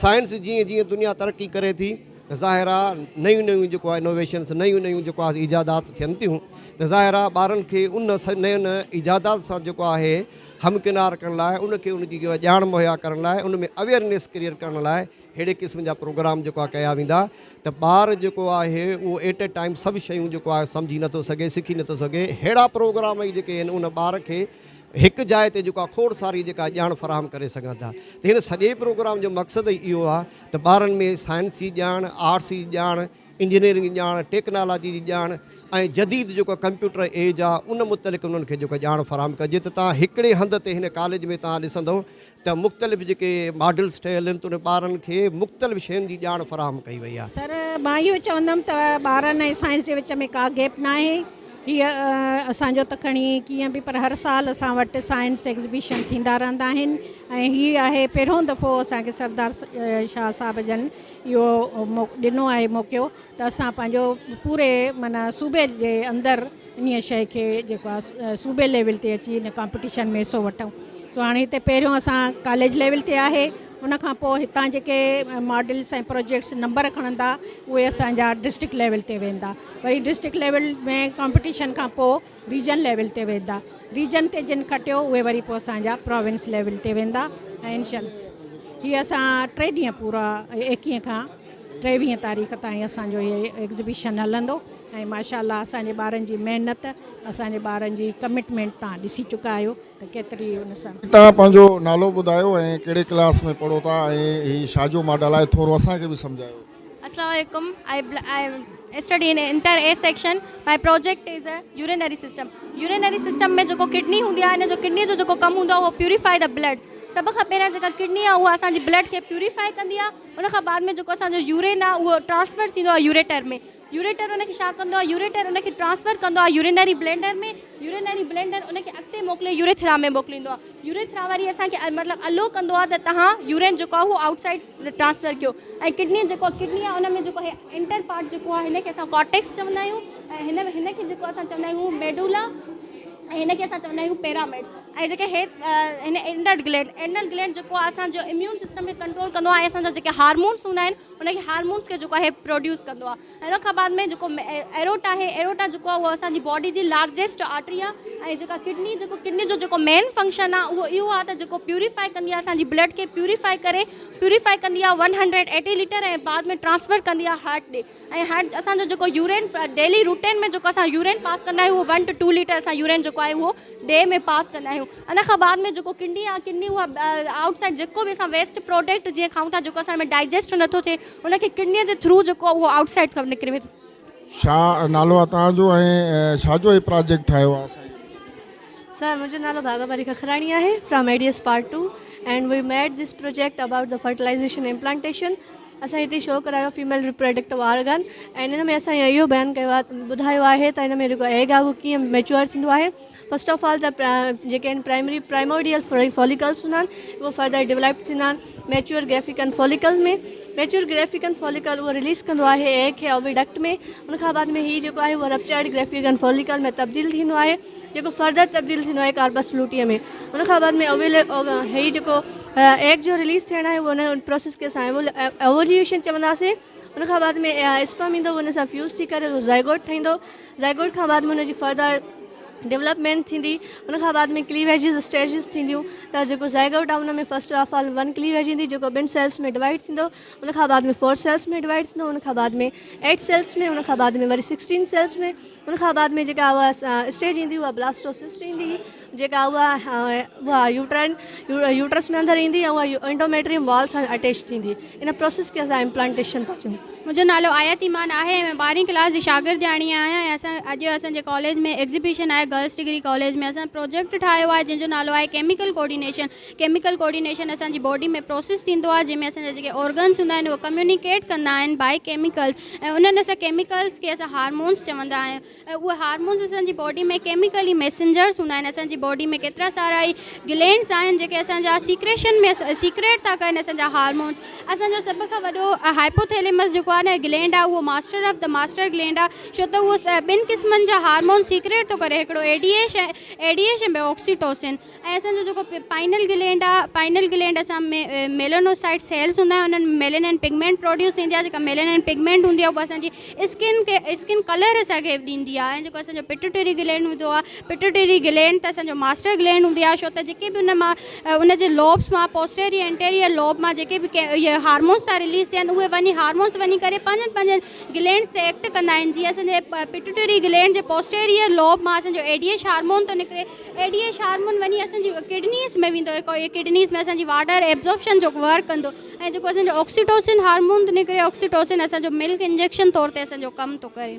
سائنس جيئن جيئن دنيا ترقي ڪري ٿي ته ظاهر آ نيون نيون جيڪو آ انوويشنس نيون نيون جيڪو آ ايجادات ٿين ٿيون ته ظاهر آ ٻارن کي ان نين ايجادات سان جيڪو آهي همڪنار ڪرڻ لاء ان کي ان جي ڄاڻ مهيا ڪرڻ لاء ان ۾ اويئرنيس ڪريئيٽ ڪرڻ لاء ههڙي قسم جا پروگرام جيڪو آ ڪيا ويندا ته ٻار جيڪو آهي اهو ايٽ اي ٽائيم سڀ شيون جيڪو آهي سمجهي نٿو سگهي سکي نٿو سگهي ههڙا پروگرام ئي جيڪي آهن ان ٻار کي هڪ جاء تي جيڪو آهي کوڙ ساري جيڪا ڄاڻ فراهم ڪري سگهن ٿا ته هن سڄي پروگرام جو مقصد ئي اهو آهي ته ٻارن ۾ سائنس جي ڄاڻ آرٽس جي ڄاڻ انجنيئرنگ جي ڄاڻ ٽيڪنالاجي جي ڄاڻ ۽ جديد جيڪو ڪمپيوٽر ايج آهي ان متعلق انهن کي جيڪو ڄاڻ فراهم ڪجي ته توهان هڪڙي هنڌ تي هن ڪاليج ۾ توهان ڏسندو ته مختلف جيڪي ماڊلز ٺهيل آهن ته انهن ٻارن کي مختلف شين جي ڄاڻ فراهم ڪئي وئي آهي. سر مان اهو چوندم ته ٻارن ۽ سائنس جي وچ ۾ ڪا گيپ ناهي. هيء اسان جو ته کڻي ڪيئن به پر هر سال اسان وٽ سائنس ايگزيبيشن ٿيندا رهندا آهن ۽ هي آهي پهريون دفعو اسان کي سردار شاهه صاحب جن اهو ڏنو آهي موقعو ته اسان پنهنجو پوري معنيٰ صوبي جي اندر انهيء شيء کي جيڪو آهي صوبي ليول تي اچي ان ڪامپٽيشن ۾ حصو وٺون سو هاڻي هتي پهريون اسان ڪاليج ليول تي آهي ان کان پوء هتان جيڪي ماڊلس ۽ پروجيڪٽس نمبر کڻندا اهي اسان جا ڊسٽرڪٽ ليول تي ويندا وري ڊسٽرڪٽ ليول ۾ ڪامپٽيشن کان پوء ريجن ليول تي ويندا ريجن تي جن کٽيو اهي وري پوء اسان جا پراونس ليول تي ويندا ۽ انشاء الله هي اسان ٽي ڏينهن پورا ايڪيهه کان ٽيويهه تاريخ تائين اسان جو هي ايگزيبيشن هلندو ۽ ماشاء الله اسان جي ٻارن جي محنت اسان جي ٻارن جي ڪمٽمينٽ تان ڏسي چڪا آهيو ته ڪيتري ان سان. توهان پنهنجو نالو ٻڌايو ۽ ڪهڙي ڪلاس ۾ پڙهو ٿا ۽ هي ڇا جو ماڊل آهي ٿورو اسان کي به سمجهايو. السلام عليڪم I study in inter A section my project is a urinary system urinary system ۾ جيڪو ڪڊني هوندي آهي ان جو ڪڊني جو جيڪو ڪم هوندو آهي اهو پيوريفائي the blood سڀ کان پهريان جيڪا ڪڊني آهي اها اسان جي بلڊ کي پيوريفائي ڪندي آهي ان کان بعد ۾ جيڪو اسان جو يورين آهي اهو ٽرانسفر ٿيندو آهي يوريٽر ۾ يوريٽر ان کي ڇا ڪندو آهي يوريٽر ان کي ٽرانسفر ڪندو آهي يورينري بلينڊر ۾ يورينري بلينڊر ان کي اڳتي موڪلي يوريٿرا ۾ موڪليندو آهي يوريٿرا وري اسان کي مطلب الو ڪندو آهي ته توهان يورين جيڪو آهي اهو آئوٽ سائيڊ ٽرانسفر ڪيو ۽ ڪڊني جيڪو ڪڊني آهي ان ۾ جيڪو هي انٽر پارٽ جيڪو آهي هن کي اسان ڪارٽيڪس چوندا آهيون ۽ هن هن کي جيڪو اسان چوندا آهيون ميڊولا ۽ هن کي اسان چوندا آهيون پيراميڊس ۽ جيڪي هي هن اينڊر گلينڊ اينڊر گلينڊ جيڪو آهي اسان جو اميون سسٽم کي ڪنٽرول ڪندو آهي ۽ اسان جا جيڪي هارمونس هوندا آهن ان کي هارمونس کي جيڪو آهي پروڊيوس ڪندو آهي ۽ ان کان بعد ۾ جيڪو ايروٽ آهي ايروٽا جيڪو آهي اهو اسان جي باڊي جي لارجيسٽ آرٽري آهي ۽ جيڪا ڪڊني جيڪو ڪڊني جو جيڪو مين فنڪشن آهي اهو اهو آهي ته جيڪو پيوريفائي ڪندي آهي اسان جي بلڊ کي پيوريفائي ڪري پيوريفائي ڪندي آهي ون هنڊريڊ ايٽي ليٽر ۽ بعد ۾ ٽرانسفر ڪندي آهي هارٽ ڏي ۽ هارٽ اسان جو جيڪو يورين ڊيلي روٽين ۾ جيڪو اسان يورين پاس ڪندا آهيون اهو ون ٽو ٽو ليٽر اسان يورين جيڪو آهي اهو ڊي ۾ پاس ڪندا آهيون ان کان بعد ۾ جيڪو ڪڊني آهي ڪڊني اها آئوٽ سائيڊ جيڪو به اسان ويسٽ پراڊڪٽ جيئن کائون ٿا جيڪو اسان ۾ ڊائجسٽ نٿو ٿئي ان کي ڪڊني جي ٿرو جيڪو اهو آئوٽ سائيڊ کان نڪري ويندو. ڇا نالو آهي توهان جو ۽ ڇا جو هي پراجيڪٽ ٺاهيو آهي سائين. سر منهنجو نالو ڀاڳاڀاري ککراڻي آهي from A D S part two and we made this project about the fertilization implantation اسان هتي شو ڪرايو فيميل ريپروڊڪٽو آرگن ۽ ان ۾ اسان اهو بيان ڪيو آهي ٻڌايو آهي ته ان ۾ جيڪو ايگ آهي اهو ڪيئن ميچوئر ٿيندو آهي فرسٽ آف آل ته جيڪي آهن پرائمري پرائمورڊيل فوليڪلس هوندا آهن اهو فردر ڊولپ ٿيندا آهن ميچوئر گريفيڪن فوليڪل ۾ ميچوئر گريفيڪن فوليڪل اهو رليز ڪندو آهي ايگ کي اوويڊڪٽ ۾ ان کان بعد ۾ هي جيڪو آهي اهو رپچرڊ گريفيڪن فوليڪل ۾ تبديل ٿيندو آهي جيڪو فردر تبديل ٿيندو آهي ڪارپس لوٽيم ۾ ان کان بعد ۾ هي جيڪو ايگ جو رليز ٿيڻ آهي ان پروسيس کي اسان ايووليوشن چونداسين ان کان بعد ۾ اسپرم ايندو ان سان فيوز ٿي ڪري زائگوٽ ٺهندو زائگوٽ کان بعد ۾ ان جي فردر ڊولپمينٽ ٿيندي ان کان بعد ۾ ڪليويجز اسٽيجز ٿينديون ته جيڪو زائگوٽ آهي ان ۾ first of all one cleavage ايندي جيڪو ٻن سيلس ۾ ڊوائيڊ ٿيندو ان کان بعد ۾ فور سيلس ۾ ڊوائيڊ ٿيندو ان کان بعد ۾ ايٽ سيلس ۾ ان کان بعد ۾ وري سڪسٽين سيلس ۾ ان کان بعد ۾ جيڪا اها اسٽيج ايندي اها بلاسٽوسسٽ ايندي جيڪا اها اها يوٽرائن يوٽرس ۾ اندر ايندي ۽ اها انڊوميٽريم وال سان اٽيچ ٿيندي ان پروسيس کي اسان امپلانٽيشن ٿا چئون. منهنجو نالو آيت ايمان آهي ۽ مان ٻارهين ڪلاس جي شاگردياڻي آهيان ۽ اسان اڄ اسان جي ڪاليج ۾ ايگزيبيشن آهي گرلس ڊگري ڪاليج ۾ اسان پروجيڪٽ ٺاهيو آهي جنهن جو نالو آهي ڪيميڪل ڪوآرڊينيشن ڪيميڪل ڪوآرڊينيشن اسان جي باڊي ۾ پروسيس ٿيندو آهي جنهن ۾ اسان جا جيڪي آرگنس هوندا آهن اهي ڪميونيڪيٽ ڪندا آهن بائي ڪيميڪلس ۽ انهن اسان ڪيميڪلس کي اسان هارمونس چوندا آهيون ۽ اهي هارمونس اسان جي باڊي ۾ ڪيميڪلي ميسنجرس هوندا آهن اسان جي باڊي ۾ ڪيترا سارا ئي گلينڊس آهن جيڪي اسان جا سيڪريشن ۾ سيڪريٽ ٿا ڪن اسان جا هارمونس اسان جو سڀ کان وڏو هائپوٿيليمس جيڪو آهي نه گلينڊ آهي اهو master of the master gland آهي ڇو ته اهو ٻن قسمن جا هارمون سيڪريٽ ٿو ڪري هڪڙو A D H A D H ۽ ٻيو آڪسيٽوسن ۽ اسان جو جيڪو پائنل گلينڊ آ پائنل گلينڊ اسان ۾ ميلانوسائٽ سيلز هوندا آهن انهن ۾ ميلينن پگمينٽ پروڊيوس ٿيندي آ جيڪا ميلينن پگمينٽ هوندي آ اها اسان جي اسڪن کي اسڪن ڪلر اسان کي ڏيندي آ ۽ جيڪو اسان جو پٽيوٽري گلينڊ هوندو آ پٽيوٽري گلينڊ ته اسان جو ماسٽر گلينڊ هوندي آ ڇو ته جيڪي به ان مان ان جي لوبس مان پوسٽيريئر انٽيريئر لوب مان جيڪي به اهي هارمونس ٿا رليز ٿين اهي وڃي هارمونس وڃي ڪري پنهنجن پنهنجن گلينڊس تي ايڪٽ ڪندا آهن جيئن اسان جي پٽيوٽري گلينڊ جي پوسٽيريئر لوب مان اسان جو اي ڊي ايڇ هارمون ٿو نڪري اي ڊي ايڇ هارمون وڃي اسان جي ڪڊنيز ۾ ويندو ۽ ڪڊنيز ۾ اسان جي واٽر ايبزورپشن جو ورڪ ڪندو ۽ جيڪو اسان جو آڪسيٽوسن هارمون ٿو نڪري آڪسيٽوسن اسان جو ملڪ انجيڪشن طور تي اسان جو ڪم ٿو ڪري.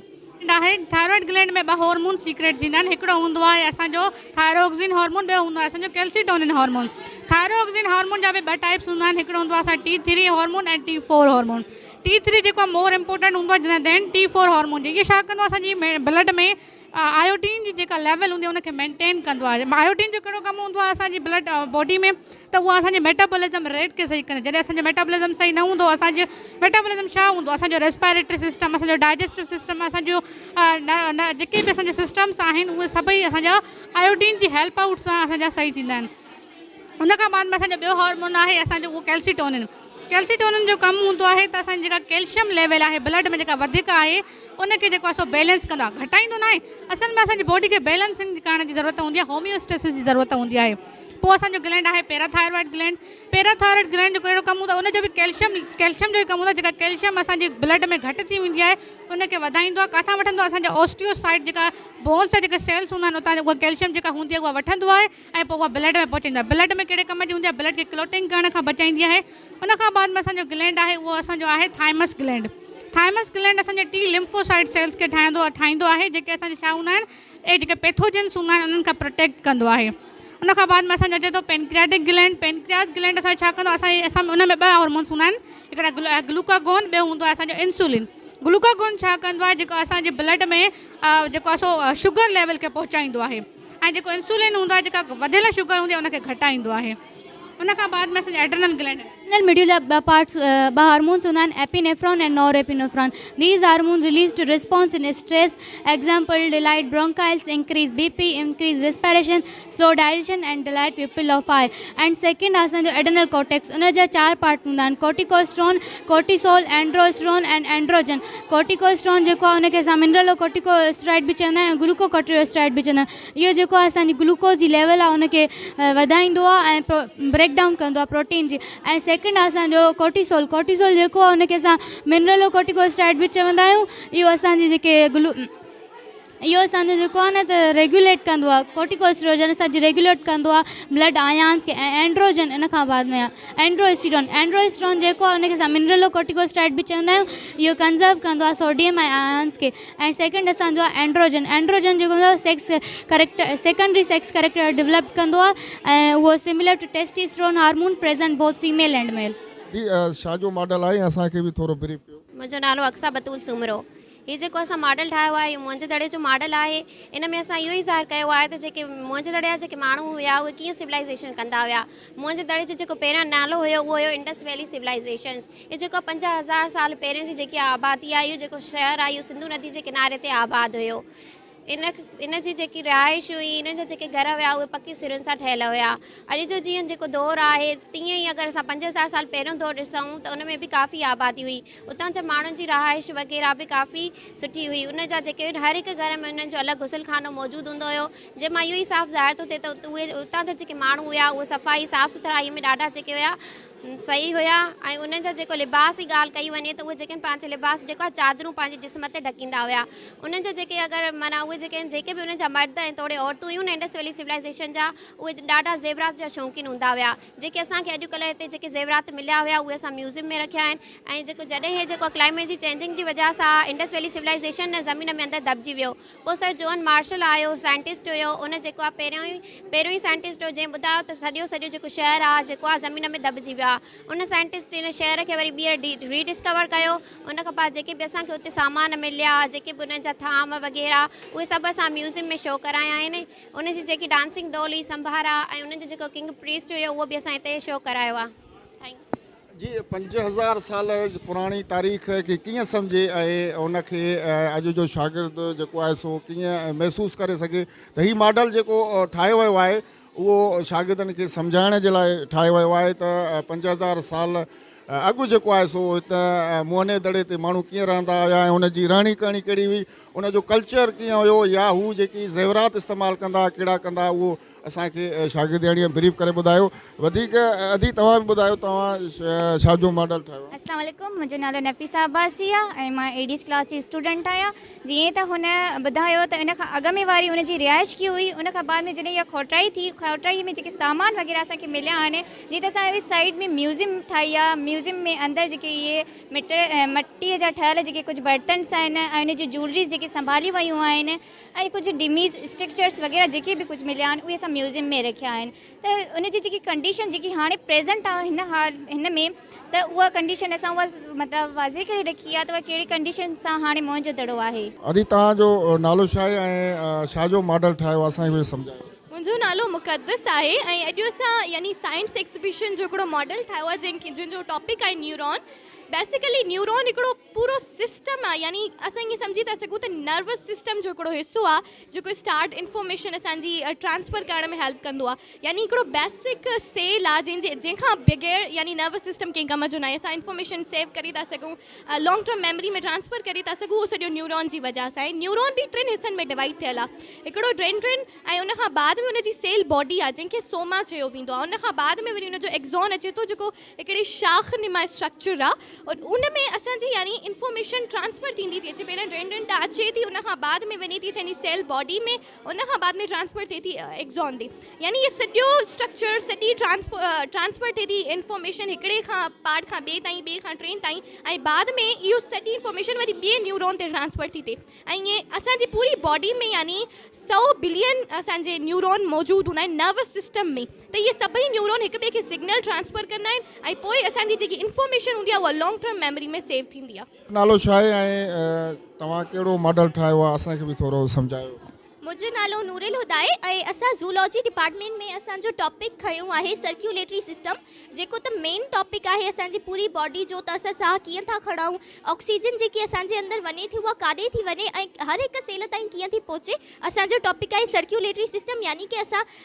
آهي ٿائرائيڊ گلينڊ ۾ ٻه هارمون سيڪريٽ ٿيندا آهن هڪڙو هوندو آهي اسان جو ٿائروڪسين هارمون ٻيو هوندو آهي اسان جو ڪيلسيٽونين هارمون ٿائروڪسين هارمون جا به ٻه ٽائپس هوندا آهن هڪڙو هوندو آهي اسان T3 hormone ۽ T4 hormone. T3 جيڪو آهي مور امپورٽنٽ هوندو آهي دين T4 hormone جي. اهي ڇا ڪندو آهي اسان جي بلڊ ۾ آيوڊين جي جيڪا ليول هوندي آهي ان کي مينٽين ڪندو آهي. آيوڊين جو ڪهڙو ڪم هوندو آهي اسان جي بلڊ باڊي ۾ ته اها اسان جي ميٽابولزم ريٽ کي صحيح ڪندي آهي. جڏهن اسان جو ميٽابولزم صحيح نه هوندو اسان جو ميٽابولزم ڇا هوندو اسان جو ريسپائريٽري سسٽم اسان جو ڊائجسٽو سسٽم اسان جو جيڪي به اسان جا سسٽمس آهن اهي سڀئي اسان جا آيوڊين جي هيلپ آئوٽ سان اسان جا صحيح ٿيندا آهن. ان کان بعد ۾ اسان جو ٻيو هارمون آهي اسان جو اهو ڪيلسيٽونن. ڪيلسيٽونن جو ڪم هوندو آهي ته اسان جي جيڪا ڪيلشيم ليول آهي بلڊ ۾ جيڪا وڌيڪ آهي ان کي جيڪو آهي سو بيلنس ڪندو آهي گهٽائيندو ناهي. اصل ۾ اسان جي باڊي کي بيلنسنگ ڪرڻ جي ضرورت هوندي آهي هوميوسٽيسس جي ضرورت هوندي آهي. پوء اسان جو گلينڊ آهي پيراٿائروائڊ گلينڊ. پيراٿائروائڊ گلينڊ جو ڪهڙو ڪم هوندو آهي ان جو به ڪيلشيم ڪيلشيم جو ئي ڪم هوندو آهي جيڪا ڪيلشيم اسان جي بلڊ ۾ گهٽ ٿي ويندي آهي ان کي وڌائيندو آهي ڪاٿان وٺندو آهي اسان جا اوسٽيوسائٽ جيڪا بونس جا جيڪا سيلس هوندا آهن اتان اها ڪيلشيم جيڪا هوندي آهي اها وٺندو آهي ۽ پوء اها بلڊ ۾ پهچائيندو آهي بلڊ ۾ ڪهڙي ڪم جي هوندي آهي بلڊ کي ڪلوٽنگ ڪرڻ کان بچائيندي آهي ان کان بعد ۾ اسان جو گلينڊ آهي اهو اسان جو آهي ٿائمس گلينڊ ٿائمس گلينڊ اسان جي ٽي لمفوسائٽ سيلس کي ٺاهيندو ٺاهيندو آهي جيڪي اسان جي ڇا هوندا آهن اهي جيڪي پيٿوجنس هوندا آهن انهن کان پروٽيڪٽ ڪندو آهي ان کان بعد ۾ اسان جو اچي ٿو پينڪرياٽڪ گلينڊ پينڪرياس گلينڊ اسان جو ڇا ڪندو آهي اسان اسان ان ۾ ٻه هارمونس هوندا آهن هڪڙا گلوڪاگون ٻيو هوندو آهي اسان جو انسولين گلوڪاگون ڇا ڪندو آهي جيڪو اسان جي بلڊ ۾ جيڪو آهي سو شگر ليول کي پهچائيندو آهي ۽ جيڪو انسولين هوندو آهي جيڪا وڌيل شگر هوندي آهي ان کي گهٽائيندو آهي ان کان بعد ۾ اسان جي ايڊرنل گلينڊ. ايڊرنل ميڊيولا جا ٻه پارٽس ٻه هارمونس هوندا آهن epinephrine ۽ norepinephrine these hormones release to response in stress example dilate bronchioles increase B P increase respiration slow digestion and dilate pupil of eye and second آهي اسان جو ايڊرنل ڪورٽيڪس ان جا چار پارٽ هوندا آهن ڪورٽيڪوسٽرون ڪورٽيسول اينڊروسٽرون اينڊ اينڊروجن ڪورٽيڪوسٽرون جيڪو آهي ان کي اسان منرلو ڪورٽيڪوسٽرائڊ به چوندا آهيون ۽ گلوڪو ڪورٽيڪوسٽرائڊ به چوندا آهيون اهو جيڪو آهي اسان جي گلوڪوز جي ليول آهي ان کي وڌائيندو آهي ۽ بريڪ ڊائون ڪندو آهي پروٽين جي ۽ سيڪنڊ آهي اسان جو ڪورٽيسول ڪورٽيسول جيڪو آهي ان کي اسان منرلو ڪورٽيڪوسٽرائڊ به چوندا آهيون اهو اسان جي جيڪي گلو اهو اسان جو جيڪو آهي نه ته ريگيوليٽ ڪندو آهي ڪورٽيڪوسٽروجن اسان جي ريگيوليٽ ڪندو آهي بلڊ آيانس کي ۽ اينڊروجن ان کان بعد ۾ آهي اينڊروسٽيرون اينڊروسٽيرون جيڪو آهي ان کي اسان منرلو ڪورٽيڪوسٽرائڊ به چوندا آهيون اهو ڪنزرو ڪندو آهي سوڊيم ۽ آيانس کي ۽ سيڪنڊ اسان جو آهي اينڊروجن اينڊروجن جيڪو هوندو آهي sex character secondary sex character develop ڪندو آهي ۽ اهو similar to testosterone hormone present both female and male. جي ڇا جو ماڊل آهي اسان کي به ٿورو بريف ڪيو. منهنجو نالو اقصيٰ بتول سومرو. هي جيڪو اسان ماڊل ٺاهيو آهي اهو موهن جي دڙي جو ماڊل آهي. ان ۾ اسان اهو ئي ظاهر ڪيو آهي ته جيڪي موهن جي دڙي جا جيڪي ماڻهو هيا اهي ڪيئن سولائيزيشن ڪندا هيا. موهن جي دڙي جو جيڪو پهريان نالو هيو اهو هيو انڊس ويلي سولائيزيشنس. اهو جيڪو 5000 سال پهرين جي جيڪي آبادي آهي اهو جيڪو شهر آهي اهو سنڌو ندي جي ڪناري تي آباد هيو. ان ان جي جيڪي رهائش هئي انهن جا جيڪي گهر هيا اهي پڪي سرن سان ٺهيل هيا. اڄ جو جيئن جيڪو دور آهي تيئن ئي اگر اسان 5000 سال پهريون دور ڏسون ته ان ۾ به ڪافي آبادي هئي. اتان جا ماڻهن جي رهائش وغيره به ڪافي سٺي هئي. ان جا جيڪي هر هڪ گهر ۾ انهن جو الڳ غسل خانو موجود هوندو هيو. جنهن مان اهو ئي صاف ظاهر ٿو ٿئي ته اهي اتان جا جيڪي ماڻهو هيا اهي صفائي صاف سٿرائي ۾ ڏاڍا جيڪي هيا صحيح هيا ۽ انهن جا جيڪو لباس جي ڳالهه ڪئي وڃي ته اهي جيڪي پنهنجي لباس جيڪو آهي چادرون پنهنجي جسم تي ڍڪيندا هيا. انهن جا جيڪي اگر معنيٰ اهي جيڪي جيڪي به انهن جا مرد ۽ توڙي عورتون هيون نه انڊس ويلي سولائيزيشن جا اهي ڏاڍا زيورات جا شوقين هوندا هيا. جيڪي اسان کي اڄڪلهه هتي جيڪي زيورات مليا هيا اهي اسان ميوزيم ۾ رکيا آهن ۽ جيڪو جڏهن هي جيڪو ڪلائميٽ جي چينجنگ جي وجهه سان انڊس ويلي سولائيزيشن زمين ۾ اندر دٻجي ويو پوء سر جون مارشل آيو سائنٽسٽ هيو ان جيڪو آهي پهريون ئي پهريون ئي سائنٽسٽ هيو جنهن ٻڌايو ته سڄو سڄو جيڪو شهر آهي جيڪو آهي زمين ۾ دٻجي ويو آهي ان سائنٽسٽ ان شهر کي وري ٻيهر ري ڊسڪور ڪيو ان کان بعد جيڪي به اسان کي اتي سامان مليا جيڪي به انهن جا ٿانو وغيره اهي سڀ اسان ميوزيم ۾ شو ڪرايا آهن ان جي جيڪي ڊانسنگ ڊول هئي سمبارا ۽ انهن جو جيڪو ڪنگ پريسٽ هيو اهو به اسان هتي شو ڪرايو آهي. Thank. جي 5000 سال پراڻي تاريخ کي ڪيئن سمجهي ۽ ان کي اڄ جو شاگرد جيڪو آهي سو ڪيئن محسوس ڪري سگهي ته هي ماڊل جيڪو ٺاهيو ويو آهي اهو شاگردن کي سمجهائڻ جي لاء ٺاهيو ويو آهي ته 5000 سال اڳ جيڪو آهي سو هت موهني دڙي تي ماڻهو ڪيئن رهندا هيا ۽ ان جي رهڻي ڪهڻي ڪهڙي هئي ان جو ڪلچر ڪيئن هيو يا هو جيڪي زيورات استعمال ڪندا هئا ڪهڙا ڪندا هئا اهو اسان کي شاگردياڻيء بريف ڪري ٻڌايو وڌيڪ ادي توهان به ٻڌايو توهان ڇا جو ماڊل ٺاهيو آهي. اسلام عليڪم منهنجو نالو نفيسه عباسي آهي ۽ مان اي ڊي ايس ڪلاس جي اسٽوڊنٽ آهيان جيئن ته هن ٻڌايو ته ان کان اڳ ۾ واري ان جي رهائش ڪيئن هئي ان کان بعد ۾ جڏهن اها کوٽائي ٿي کوٽائي ۾ جيڪي سامان وغيره اسان کي مليا آهن جيئن ته اسان سائيڊ ۾ ميوزيم ٺاهي آهي ميوزيم ۾ اندر جيڪي اهي مٽ مٽيء جا ٺهيل جيڪي ڪجهه برتنس آهن ۽ ان جي جيولريز جيڪي سنڀالي ويون آهن ۽ ڪجهه ڊميز اسٽرڪچرس وغيره جيڪي به ڪجهه مليا آهن اهي اسان. ميوزيم ۾ رکيا آهن ته ان جي جيڪي ڪنڊيشن جيڪي هاڻي پريزنٽ آهي هن حال هن ۾ ته اها ڪنڊيشن اسان اها مطلب واضح ڪري رکي آهي ته اها ڪهڙي ڪنڊيشن سان هاڻي موهن جو دڙو آهي. ادي توهان جو نالو ڇا آهي ۽ ڇا جو ماڊل ٺاهيو آهي اسان کي به سمجهايو. منهنجو نالو مقدس آهي ۽ اڄ اسان يعني سائنس ايگزيبيشن جو هڪڙو ماڊل ٺاهيو آهي جنهن کي جنهن جو ٽاپڪ آهي نيورون بيسيڪلي نيورون هڪڙو پورو سسٽم آهي يعني اسان ائين سمجهي ٿا سگهون ته نروس سسٽم جو هڪڙو حصو آهي جيڪو اسٽارٽ انفارميشن اسان جي ٽرانسفر ڪرڻ ۾ هيلپ ڪندو آهي يعني هڪڙو بيسڪ سيل آهي جنهن جي جنهن کان بغير يعني نروس سسٽم ڪنهن ڪم جو ناهي اسان انفارميشن سيو ڪري ٿا سگهون لانگ ٽرم ميموري ۾ ٽرانسفر ڪري ٿا سگهون اهو سڄو نيورون جي وجه سان آهي نيورون به ٽن حصن ۾ ڊوائيڊ ٿيل آهي هڪڙو ڊينڊرن ۽ ان کان بعد ۾ ان جي سيل باڊي آهي جنهن کي سوما چيو ويندو آهي ان کان بعد ۾ وري ان جو ايگزون اچي ٿو جيڪو هڪڙي شاخ نما اسٽرڪچر آ اور ان ۾ اسان جي يعني انفارميشن ٽرانسفر ٿيندي ٿي اچي پهريان ڊينڊرن ڏانهن اچي ٿي ان کان بعد ۾ وڃي ٿي اسان جي سيل باڊي ۾ ان کان بعد ۾ ٽرانسفر ٿئي ٿي ايگزون تي يعني هي سڄو اسٽرڪچر سڄي ٽرانسفر ٿئي ٿي انفارميشن هڪڙي کان پارٽ کان ٻئي تائين ٻئي کان ٽئين تائين ۽ بعد ۾ اهو سڄي انفارميشن وري ٻئي نيورون تي ٽرانسفر ٿي ٿئي ۽ ائين اسان جي پوري باڊي ۾ يعني سئو بلين اسان جي نيورون موجود هوندا آهن نروس سسٽم ۾ ته اهي سڀئي نيورون هڪ ٻئي کي سگنل ٽرانسفر ڪندا آهن ۽ پوء اسان جي جيڪي انفارميشن هوندي آهي اها لانگ ٽرم ميموري ۾ سيو ٿيندي آهي. نالو ڇا آهي ۽ توهان ڪهڙو ماڊل ٺاهيو آهي اسان کي به ٿورو سمجهايو. منهنجو نالو نور الهديٰ آهي ۽ اسان زولاجي ڊپارٽمينٽ ۾ اسان جو ٽاپڪ کنيو آهي سرڪيوليٽري سسٽم جيڪو ته مين ٽاپڪ آهي اسان جي پوري باڊي جو ته اسان ساهه ڪيئن ٿا کڻون آڪسيجن جيڪي اسان جي اندر وڃي ٿي اها ڪاڏي ٿي وڃي ۽ هر هڪ سيل تائين ڪيئن ٿي پهچي اسان جو ٽاپڪ آهي سرڪيوليٽري سسٽم يعني ڪي اسان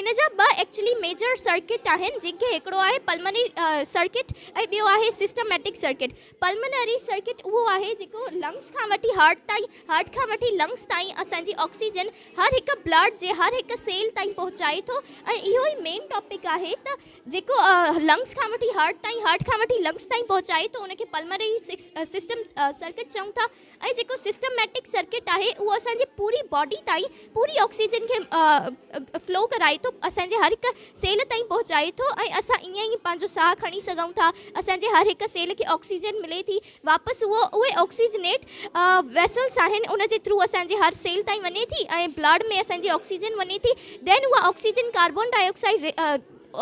ان جا ٻه ايڪچولي ميجر سرڪٽ آهن جن کي هڪڙو آهي پلمنري سرڪٽ ۽ ٻيو آهي سسٽميٽڪ سرڪٽ پلمنري سرڪٽ اهو آهي جيڪو لنگس کان وٺي هارٽ تائين هارٽ کان وٺي لنگس تائين اسان جي آڪسيجن هر هڪ بلڊ جي هر هڪ سيل تائين پهچائي ٿو ۽ اهو ئي مين ٽاپڪ آهي ته جيڪو لنگس کان وٺي هارٽ تائين هارٽ کان وٺي لنگس تائين پهچائي ٿو ان کي پلمنري سسٽم سرڪٽ چئون ٿا ۽ جيڪو سسٽميٽڪ سرڪٽ آهي اهو اسان جي پوري باڊي تائين پوري آڪسيجن کي فلو ڪرائي ٿو اسان جي هر هڪ سيل تائين پهچائي ٿو ۽ اسان ائين ئي پنهنجو ساهه کڻي سگهون ٿا اسان جي هر هڪ سيل کي آڪسيجن ملي ٿي واپس اهو اهي آڪسيجنيٽ ويسلس آهن ان جي ٿرو اسان جي هر سيل تائين وڃي ٿي ۽ بلڊ ۾ اسان جي آڪسيجن وڃي ٿي دين اها oxygen carbon dioxide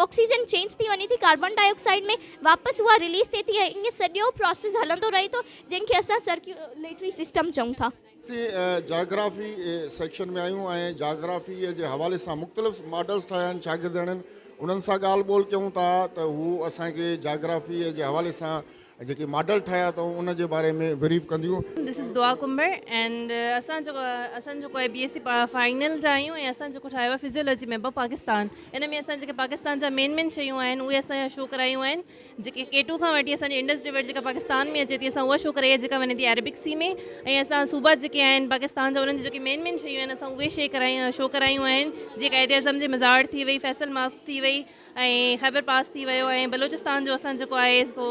oxygen change ٿي وڃي ٿي ڪاربان ڊاء آڪسائيڊ ۾ واپس اها رليز ٿئي ٿي ۽ ائين سڄو پروسيس هلندو رهي ٿو جنهن کي اسان سرڪيوليٽري سسٽم چئون ٿا. اسين جاگرافي سيڪشن ۾ آهيون ۽ جاگرافي جي حوالي سان مختلف ماڊلز ٺاهيا آهن شاگردياڻين انهن سان ڳالهه ٻولهه ڪيون ٿا ته هو اسان کي جاگرافي جي حوالي سان جيڪي ماڊل ٺاهيا اٿئون ان جي باري ۾ بريف ڪنديون. This is Dua Kumbhar and اسان جيڪو اسان جيڪو آهي بي ايس سي فائنل جا آهيون ۽ اسان جيڪو ٺاهيو آهي فزيولوجي ميپ آف پاڪستان ان ۾ اسان جيڪي پاڪستان جا مين مين شيون آهن اهي اسان شو ڪرايون آهن جيڪي ڪي ٽو کان وٺي اسان جي انڊس ريور جيڪا پاڪستان ۾ اچي ٿي اسان اها شو ڪرائي آهي جيڪا وڃي ٿي عربڪ سي ۾ ۽ اسان صوبا جيڪي آهن پاڪستان جا انهن جي جيڪي مين مين شيون آهن اسان اهي شي ڪرايون شو ڪرايون آهن جيئن قائد اعظم جي مزار ٿي وئي فيصل ماسڪ ٿي وئي ۽ خيبر پاس ٿي ويو ۽ بلوچستان جو اسان جيڪو آهي سو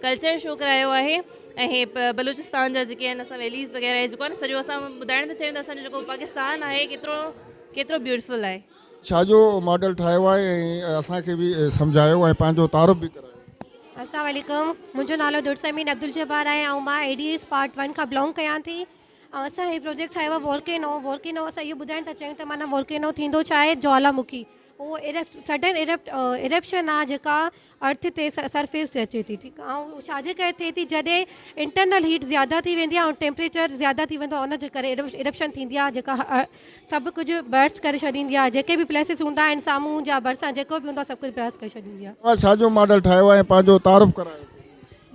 ڪلچر شو ڪرايو آهي ۽ هي بلوچستان جا جيڪي آهن اسان ويليز وغيره جيڪو آهي نه سڄو اسان ٻڌائڻ ٿا چاهيون ته اسان جو جيڪو پاڪستان آهي ڪيترو ڪيترو بيوٽيفل آهي. ڇا جو ماڊل ٺاهيو آهي ۽ اسان کي به سمجهايو ۽ پنهنجو تعارف به ڪرايو. السلام عليڪم منهنجو نالو درسمين عبدالجبار آهي ۽ مان A D S part one کان بلانگ ڪيان ٿي ۽ اسان هي پروجيڪٽ ٺاهيو آهي وولڪينو وولڪينو اسان اهو ٻڌائڻ ٿا چاهيون ته معنيٰ وولڪينو ٿيندو ڇا آهي جوالا مکي اهو ارپٽ سڊن ارپٽ ارپشن آهي جيڪا ارٿ تي سرفيس تي اچي ٿي ٺيڪ آهي ۽ ڇا جي ڪري ٿئي ٿي جڏهن انٽرنل هيٽ زياده ٿي ويندي آهي ۽ ٽيمپريچر زياده ٿي ويندو آهي ان جي ڪري ارپشن ٿيندي آهي جيڪا سڀ ڪجهه برسٽ ڪري ڇڏيندي آهي جيڪي به پليسز هوندا آهن سامهون جا ڀرسان جيڪو به هوندو آهي سڀ ڪجهه برسٽ ڪري ڇڏيندي آهي. توهان ڇا جو ماڊل ٺاهيو آهي ۽ پنهنجو تعارف ڪرايو.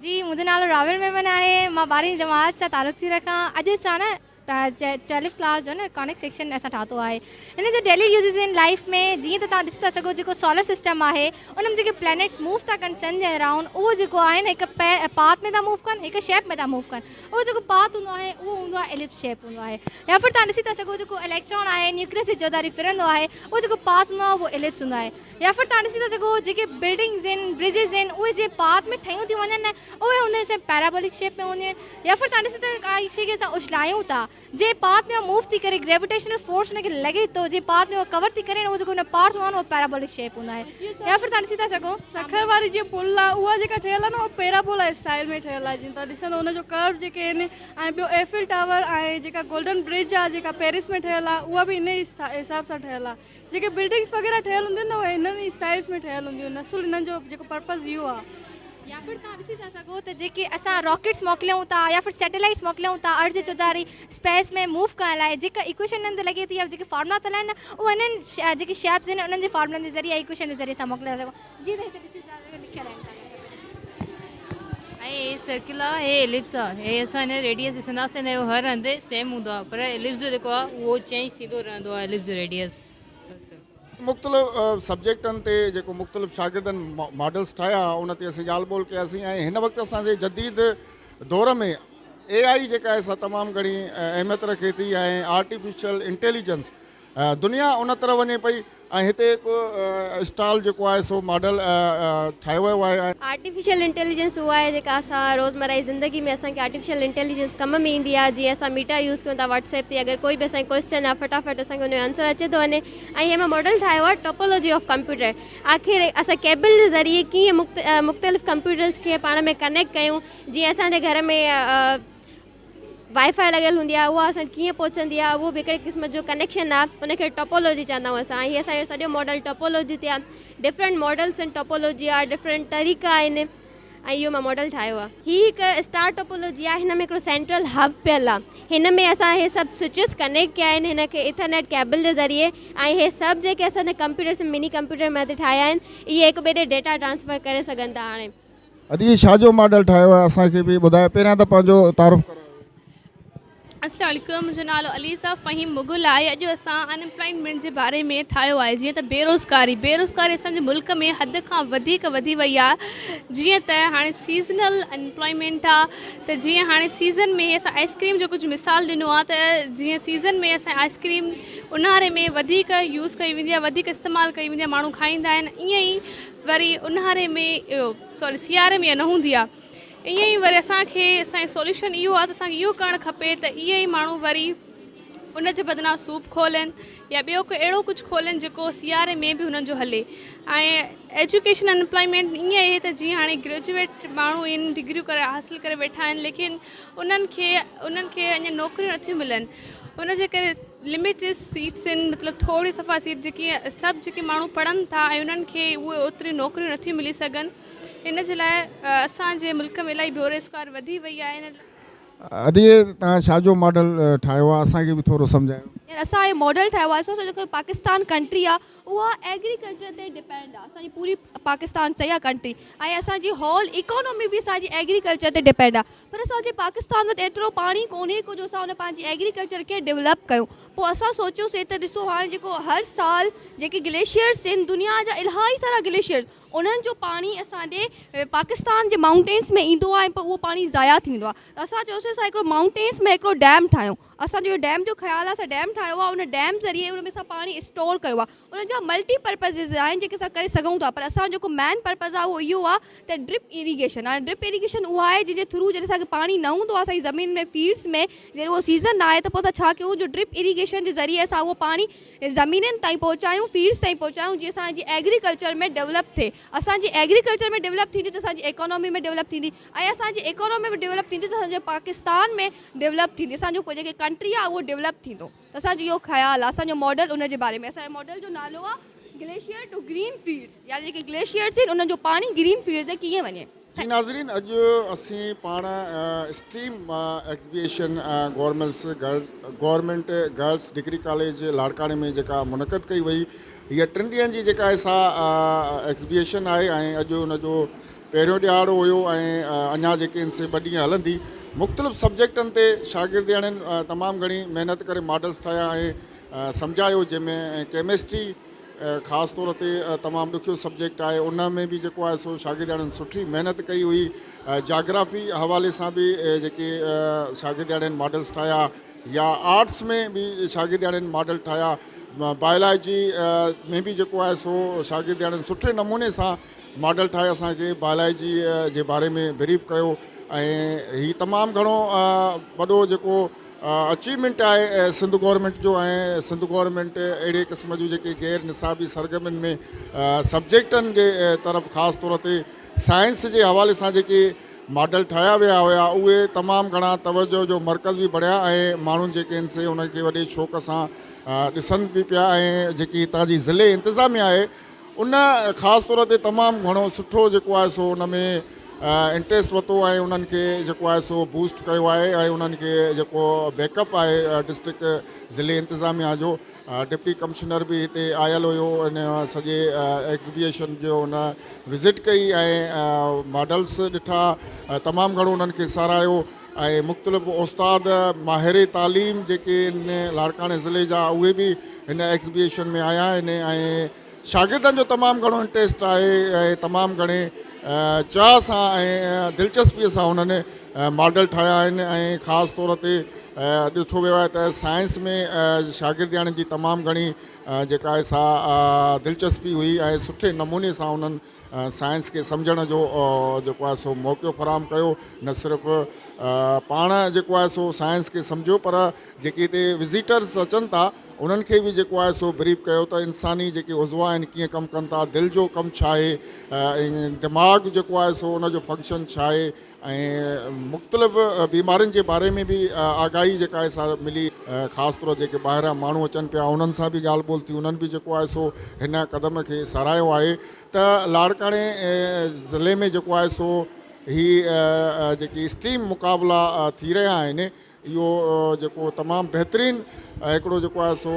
جي منهنجو نالو راول ميمڻ آهي مان ٻارهين جماعت سان تعلق ٿي رکان اڄ اسان نه ٽويلٿ ڪلاس جو نه ڪانڪ سيڪشن اسان ٺاهتو آهي هن جو ڊيلي يوزز ان لائف ۾ جيئن ته توهان ڏسي ٿا سگهو جيڪو سولر سسٽم آهي ان ۾ جيڪي پلانيٽس موو ٿا ڪن سن جي اراؤنڊ اهو جيڪو آهي نه هڪ پاٿ ۾ ٿا موو ڪن هڪ شيپ ۾ ٿا موو ڪن اهو جيڪو پاٿ هوندو آهي اهو هوندو آهي ايلپس شيپ هوندو آهي يا ڦر توهان ڏسي ٿا سگهو جيڪو اليڪٽران آهي نيوڪليس جي چوڌاري ڦرندو آهي اهو جيڪو پاٿ هوندو آهي اهو ايلپس هوندو آهي يا ڦر توهان ڏسي ٿا سگهو جيڪي بلڊنگز آهن برجز آهن اهي جنهن پاٿ ۾ ٺهيون ٿيون وڃن نه اهي هونديون آهن پيرابولڪ شيپ ۾ هونديون آهن يا ڦر توهان ڏسو ته ڪائي شيء کي اسان اڇلايون ٿا جنهن پاٿ ۾ اها موو ٿي ڪري گريويٽيشنل فورس ان کي لڳي ٿو جنهن پاٿ ۾ اها ڪور ٿي ڪري نه اهو جيڪو ان پاٿ هوندو آهي نه اهو پيرابولڪ شيپ هوندو آهي يا ڦر توهان ڏسي ٿا سگهو. سکر واري جيئن پل آ اها جيڪا ٺهيل آ نه اها پيرابولا اسٽائل ۾ ٺهيل آ جيئن توهان ڏسندو ان جو ڪرو جيڪي آهن ۽ ٻيو ايفل ٽاور ۽ جيڪا گولڊن برج آ جيڪا پيرس ۾ ٺهيل آ اها به ان ئي حساب سان ٺهيل آ جيڪي بلڊنگس وغيره ٺهيل هونديون آهن نه اهي انهن ئي اسٽائلس ۾ ٺهيل هونديون آهن اصل انهن جو جيڪو پرپز اهو آ. يا ڦر توهان ڏسي ٿا سگهو ته جيڪي اسان راڪيٽس موڪليون ٿا يا ڦر سيٽلائيٽس موڪليون ٿا ارٿ جي چوڌاري اسپيس ۾ موو ڪرڻ لاء جيڪا ايڪويشن انهن تي لڳي ٿي يا جيڪي فارمولا ٿا لائن نه اهي انهن جيڪي شيپس آهن انهن جي فارمولن جي ذريعي ايڪويشن جي ذريعي اسان موڪلي ٿا سگهون جيئن ته هتي ڏسي ٿا سگهو لکيل آهن سارا. ۽ هي سرڪل آ هي ايلپس آ هي اسان هن ريڊيس ڏسنداسين هن جو هر هنڌ سيم هوندو آ پر ايلپس جو جيڪو آ اهو چينج ٿيندو رهندو آ ايلپس جو ريڊيس بس. مختلف سبجيڪٽن تي جيڪو مختلف شاگردن ماڊلز ٺاهيا ان تي اسين ڳالهه ٻولهه ڪياسين ۽ هن وقت اسان جي جديد دور ۾ اي آئي جيڪا آهي سا تمام گهڻي اهميت رکي ٿي ۽ آرٽيفيشل انٽيليجنس دنيا ان طرف وڃي پئي ۽ هتي هڪ اسٽال جيڪو آهي سو ماڊل ٺاهيو ويو آهي ۽. آرٽيفيشل انٽيليجنس اها آهي جيڪا اسان روزمره جي زندگي ۾ اسان کي آرٽيفيشل انٽيليجنس ڪم ۾ ايندي آهي جيئن اسان ميٽا يوز ڪيون ٿا واٽس ايپ تي اگر ڪوئي به اسان کي ڪوئسچن آهي فٽافٽ اسان کي ان جو آنسر اچي ٿو وڃي ۽ هي مان ماڊل ٺاهيو آهي ٽوپولوجي آف ڪمپيوٽر آخر اسان ڪيبل جي ذريعي ڪيئن مختلف ڪمپيوٽرس کي پاڻ ۾ ڪنيڪٽ ڪيون جيئن اسان جي گهر ۾ وائي فائي لڳل هوندي آهي اها اسان وٽ ڪيئن پهچندي آهي اهو به هڪڙي قسم جو ڪنيڪشن آهي ان کي ٽوپولوجي چوندا آهيون اسان هي اسان جو سڄو ماڊل ٽوپولوجي تي آهي ڊفرنٽ ماڊلس آهن ٽوپولوجي آهي ڊفرنٽ طريقا آهن ۽ اهو مان ماڊل ٺاهيو آهي. هي هڪ اسٽار ٽوپولوجي آهي هن ۾ هڪڙو سينٽرل هب پيل آهي هن ۾ اسان هي سڀ سوئچز ڪنيڪٽ ڪيا آهن هن کي ايٿرنيٽ ڪيبل جي ذريعي ۽ هي سڀ جيڪي اسان جا ڪمپيوٽرس مني ڪمپيوٽر مان هتي ٺاهيا آهن اهي هڪ ٻئي ڏي ڊيٽا ٽرانسفر ڪري سگهن ٿا هاڻي. ادي ڇا جو ماڊل ٺاهيو آهي اسان کي به ٻڌايو پهريان ته پنهنجو تعارف ڪرايو. السلام عليڪم منهنجو نالو عليزه فهيم مغل آهي اڄ اسان ان امپلائمينٽ جي باري ۾ ٺاهيو آهي جيئن ته بيروزگاري بيروزگاري اسان جي ملڪ ۾ حد کان وڌيڪ وڌي وئي آهي جيئن ته هاڻي سيزنل ان امپلائمينٽ آهي ته جيئن هاڻي سيزن ۾ اسان آئس ڪريم جو ڪجهه مثال ڏنو آهي ته جيئن سيزن ۾ اسان آئس ڪريم اونهاري ۾ وڌيڪ يوز ڪئي ويندي آهي وڌيڪ استعمال ڪئي ويندي آهي ماڻهو کائيندا آهن ائين ئي وري اونهاري ۾ اهو سوري سياري ۾ اها نه هوندي آهي ائين ئي وري اسان کي اسان جو سوليوشن اهو آهي ته اسان کي اهو ڪرڻ کپي ته ائين ئي ماڻهو وري ان جي بدران سوپ کولين يا ٻيو ڪو اهڙو ڪجهه کولين جيڪو سياري ۾ به هنن جو هلي ۽ ايجوڪيشن ان امپلائمينٽ ائين آهي ته جيئن هاڻي گريجوئيٽ ماڻهو آهن ڊگريون ڪري حاصل ڪري ويٺا آهن ليڪن انهن کي انهن کي اڃا نوڪريون نٿيون ملن ان جي ڪري لميٽيڊ سيٽس آهن مطلب ٿوري صفا سيٽ جيڪي سڀ جيڪي ماڻهو پڙهن ٿا ۽ انهن کي اهي اوتريون نوڪريون نٿيون ملي سگهن ان جي لاء اسان جي ملڪ ۾ الاهي بيروزگار وڌي وئي آهي ان ادي توهان ڇا جو ماڊل ٺاهيو آهي اسان کي به ٿورو سمجهايو. يار اسان هي ماڊل ٺاهيو آهي سو جيڪو پاڪستان ڪنٽري آهي اها ايگريڪلچر تي ڊپينڊ آهي اسان جي پوري پاڪستان صحيح آهي ڪنٽري ۽ اسان جي هول اڪانومي به اسان جي ايگريڪلچر تي ڊپينڊ آهي پر اسان جي پاڪستان وٽ ايترو پاڻي ڪونهي ڪو جو اسان ان پنهنجي ايگريڪلچر کي ڊولپ ڪيون پوء اسان سوچيوسي ته ڏسو هاڻي جيڪو هر سال جيڪي گليشيئرس آهن دنيا جا الاهي سارا گليشيئرس انهن جو پاڻي اسان ڏي پاڪستان جي مائونٽينس ۾ ايندو آهي ۽ پوء اهو پاڻي ضايع ٿي ويندو آهي ته اسان چيوسي اسان هڪڙو مائونٽينس ۾ هڪڙو ڊيم ٺاهيون اسان جو اهو ڊيم جو خيال آهي اسان ڊيم ٺاهيو آهي ان ڊيم ذريعي ان ۾ اسان پاڻي اسٽور ڪيو آهي ان جا ملٽي پرپزز آهن جيڪي اسان ڪري سگهون ٿا پر اسان جو جيڪو مين پرپز آهي اهو اهو آهي ته ڊرپ ايريگيشن هاڻي ڊرپ ايريگيشن اها آهي جنهن جي ٿرو جڏهن اسان کي پاڻي نه هوندو آهي اسان جي زمين ۾ فيلڊس ۾ جڏهن اهو سيزن نه آهي ته پوء اسان ڇا ڪيون جو ڊرپ ايريگيشن جي ذريعي اسان اهو پاڻي زمينن تائين پهچايون فيلڊس تائين پهچايون جيئن اسان جي ايگريڪلچر ۾ ڊولپ ٿئي اسان جي ايگريڪلچر ۾ ڊولپ ٿيندي ته اسان جي ايڪانامي ۾ ڊولپ ٿيندي ۽ اسان جي ايڪانامي ۾ ڊولپ ٿيندي ته اسان جو پاڪستان ۾ ڊولپ ٿيندي اسان جو جيڪي ڪنٽري آهي اهو ڊولپ ٿيندو. ته اسان جو اهو خيال آهي اسان جو ماڊل ان جي باري ۾ اسان جي ماڊل جو نالو آهي گليشيئر ٽو گرين فيلڊس يعني جيڪي گليشيئرس آهن انهن جو پاڻي گرين فيلڊس تي ڪيئن وڃي. جي ناظرين اڄ اسين پاڻ STEM exhibition governments girls government girls degree college لاڙڪاڻي ۾ جيڪا منعقد ڪئي وئي هيء ٽن ڏينهن جي جيڪا آهي سا ايگزبيشن آهي ۽ اڄ ان جو پهريون ڏهاڙو هيو ۽ اڃا جيڪي ان سي ٻه ڏينهن هلندي. مختلف سبجيڪٽن تي شاگردياڻين تمام گهڻي محنت ڪري ماڊلز ٺاهيا ۽ سمجهايو جنهن ۾ ڪيمسٽري خاص طور تي تمام ڏکيو سبجيڪٽ آهي ان ۾ به جيڪو آهي سو شاگردياڻين سٺي محنت ڪئي هئي جاگرافي حوالي سان به جيڪي شاگردياڻين ماڊلز ٺاهيا يا آرٽس ۾ به شاگردياڻين ماڊل ٺاهيا بائلاجي ۾ به جيڪو آهي سو شاگردياڻين سٺي نموني سان ماڊل ٺاهي اسان کي بائلاجي جي باري ۾ بريف ڪيو ۽ هي تمام گهڻو وڏو جيڪو اچيومينٽ آهي سنڌ گورنمينٽ جو ۽ سنڌ گورنمينٽ اهڙي قسم جون جيڪي غير نصابي سرگرمين ۾ سبجيڪٽن جي طرف خاص طور تي سائنس جي حوالي سان جيڪي ماڊل ٺاهيا ويا هيا اهي تمام گهڻا توجه جو مرڪز به بڻيا ۽ ماڻهن جيڪي آهن سي انهن کي وڏي شوق سان ڏسن به پيا ۽ جيڪي هتان جي ضلعي انتظاميا آهي ان خاص طور تي تمام گهڻو سٺو جيڪو آهي سو ان ۾ انٽريسٽ ورتو ۽ انهن کي جيڪو آهي سو بوسٽ ڪيو آهي ۽ انهن کي جيڪو بيڪ اپ آهي ڊسٽرڪٽ ضلعي انتظاميا جو ڊپٽي ڪمشنر به هتي آيل هيو ان سڄي ايگزبيشن جو ان وزٽ ڪئي ۽ ماڊلس ڏٺا تمام گهڻو انهن کي ساراهيو ۽ مختلف استاد ماهر تعليم جيڪي ان لاڙڪاڻي ضلعي جا اهي به هن ايگزبيشن ۾ آيا آهن ۽ شاگردن جو تمام گهڻو انٽريسٽ آهي ۽ تمام گهڻي چاهه سان ۽ دلچسپي سان انهن ماڊل ٺاهيا آهن ۽ خاص طور تي ڏٺو ويو آهي ته سائنس ۾ شاگردياڻين جي تمام گهڻي جيڪا آهي سا دلچسپي هئي ۽ سٺي نموني سان انهن سائنس کي سمجهڻ جو جيڪو آهي سو موقعو فراهم ڪيو نه صرف پاڻ جيڪو آهي سو سائنس کي سمجهيو پر جيڪي هتي وزيٽرس اچن ٿا انهن کي به جيڪو آهي سو بريف ڪيو ته انساني جيڪي عضوا آهن ڪيئن ڪم ڪن ٿا دل جو ڪم ڇا آهي ۽ دماغ جيڪو آهي سو ان جو فنڪشن ڇا آهي ۽ مختلف بيمارين جي باري ۾ به آگاهي جيڪا آهي سا ملي خاص طور جيڪي ٻاهران ماڻهو اچن پيا انهن سان به ڳالهه ٻولهه ٿي انهن به جيڪو آهي سو هن قدم کي ساراهيو آهي ته لاڙڪاڻي ضلعي ۾ جيڪو آهي سو هي جيڪي اسٽيم مقابلا ٿي رهيا آهن اهو جيڪو تمام بهترين هڪڙو جيڪو آهي سو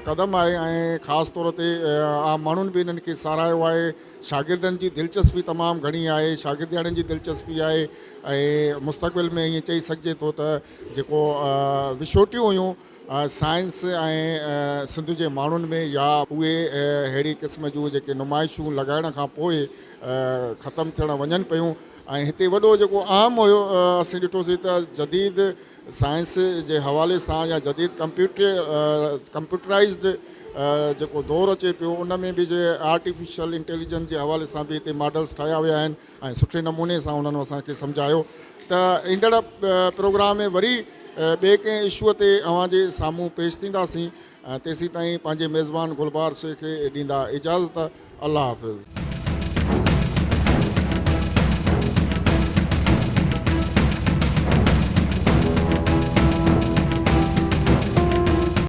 قدم آهي ۽ خاص طور تي عام ماڻهن به انهن کي ساراهيو آهي شاگردن جي دلچسپي تمام گهڻي آهي شاگردياڻين جي دلچسپي آهي ۽ مستقبل ۾ ائين چئي سگهجي ٿو ته جيڪو وڇوٽيون هيون سائنس ۽ سنڌ جي ماڻهن ۾ يا اهي اهڙي قسم جون جيڪي نمائشون لڳائڻ کان پوء ختم ٿيڻ وڃن پيون ۽ هتي وڏو جيڪو اهم هيو اسين ڏٺوسين ته جديد سائنس جي حوالي سان يا جديد ڪمپيوٽرائيزڊ جيڪو دور اچي پيو ان ۾ به جي آرٽيفيشل انٽيليجنس جي حوالي سان به هتي ماڊلس ٺاهيا ويا آهن ۽ سٺي نموني سان انهن اسان کي سمجهايو ته ايندڙ پروگرام ۾ وري ٻئي ڪنهن اشو تي اوهان جي سامهون پيش ٿينداسين تيسين تائين پنهنجي ميزبان گلبهار شيخ کي ڏيندا اجازت الله حافظ.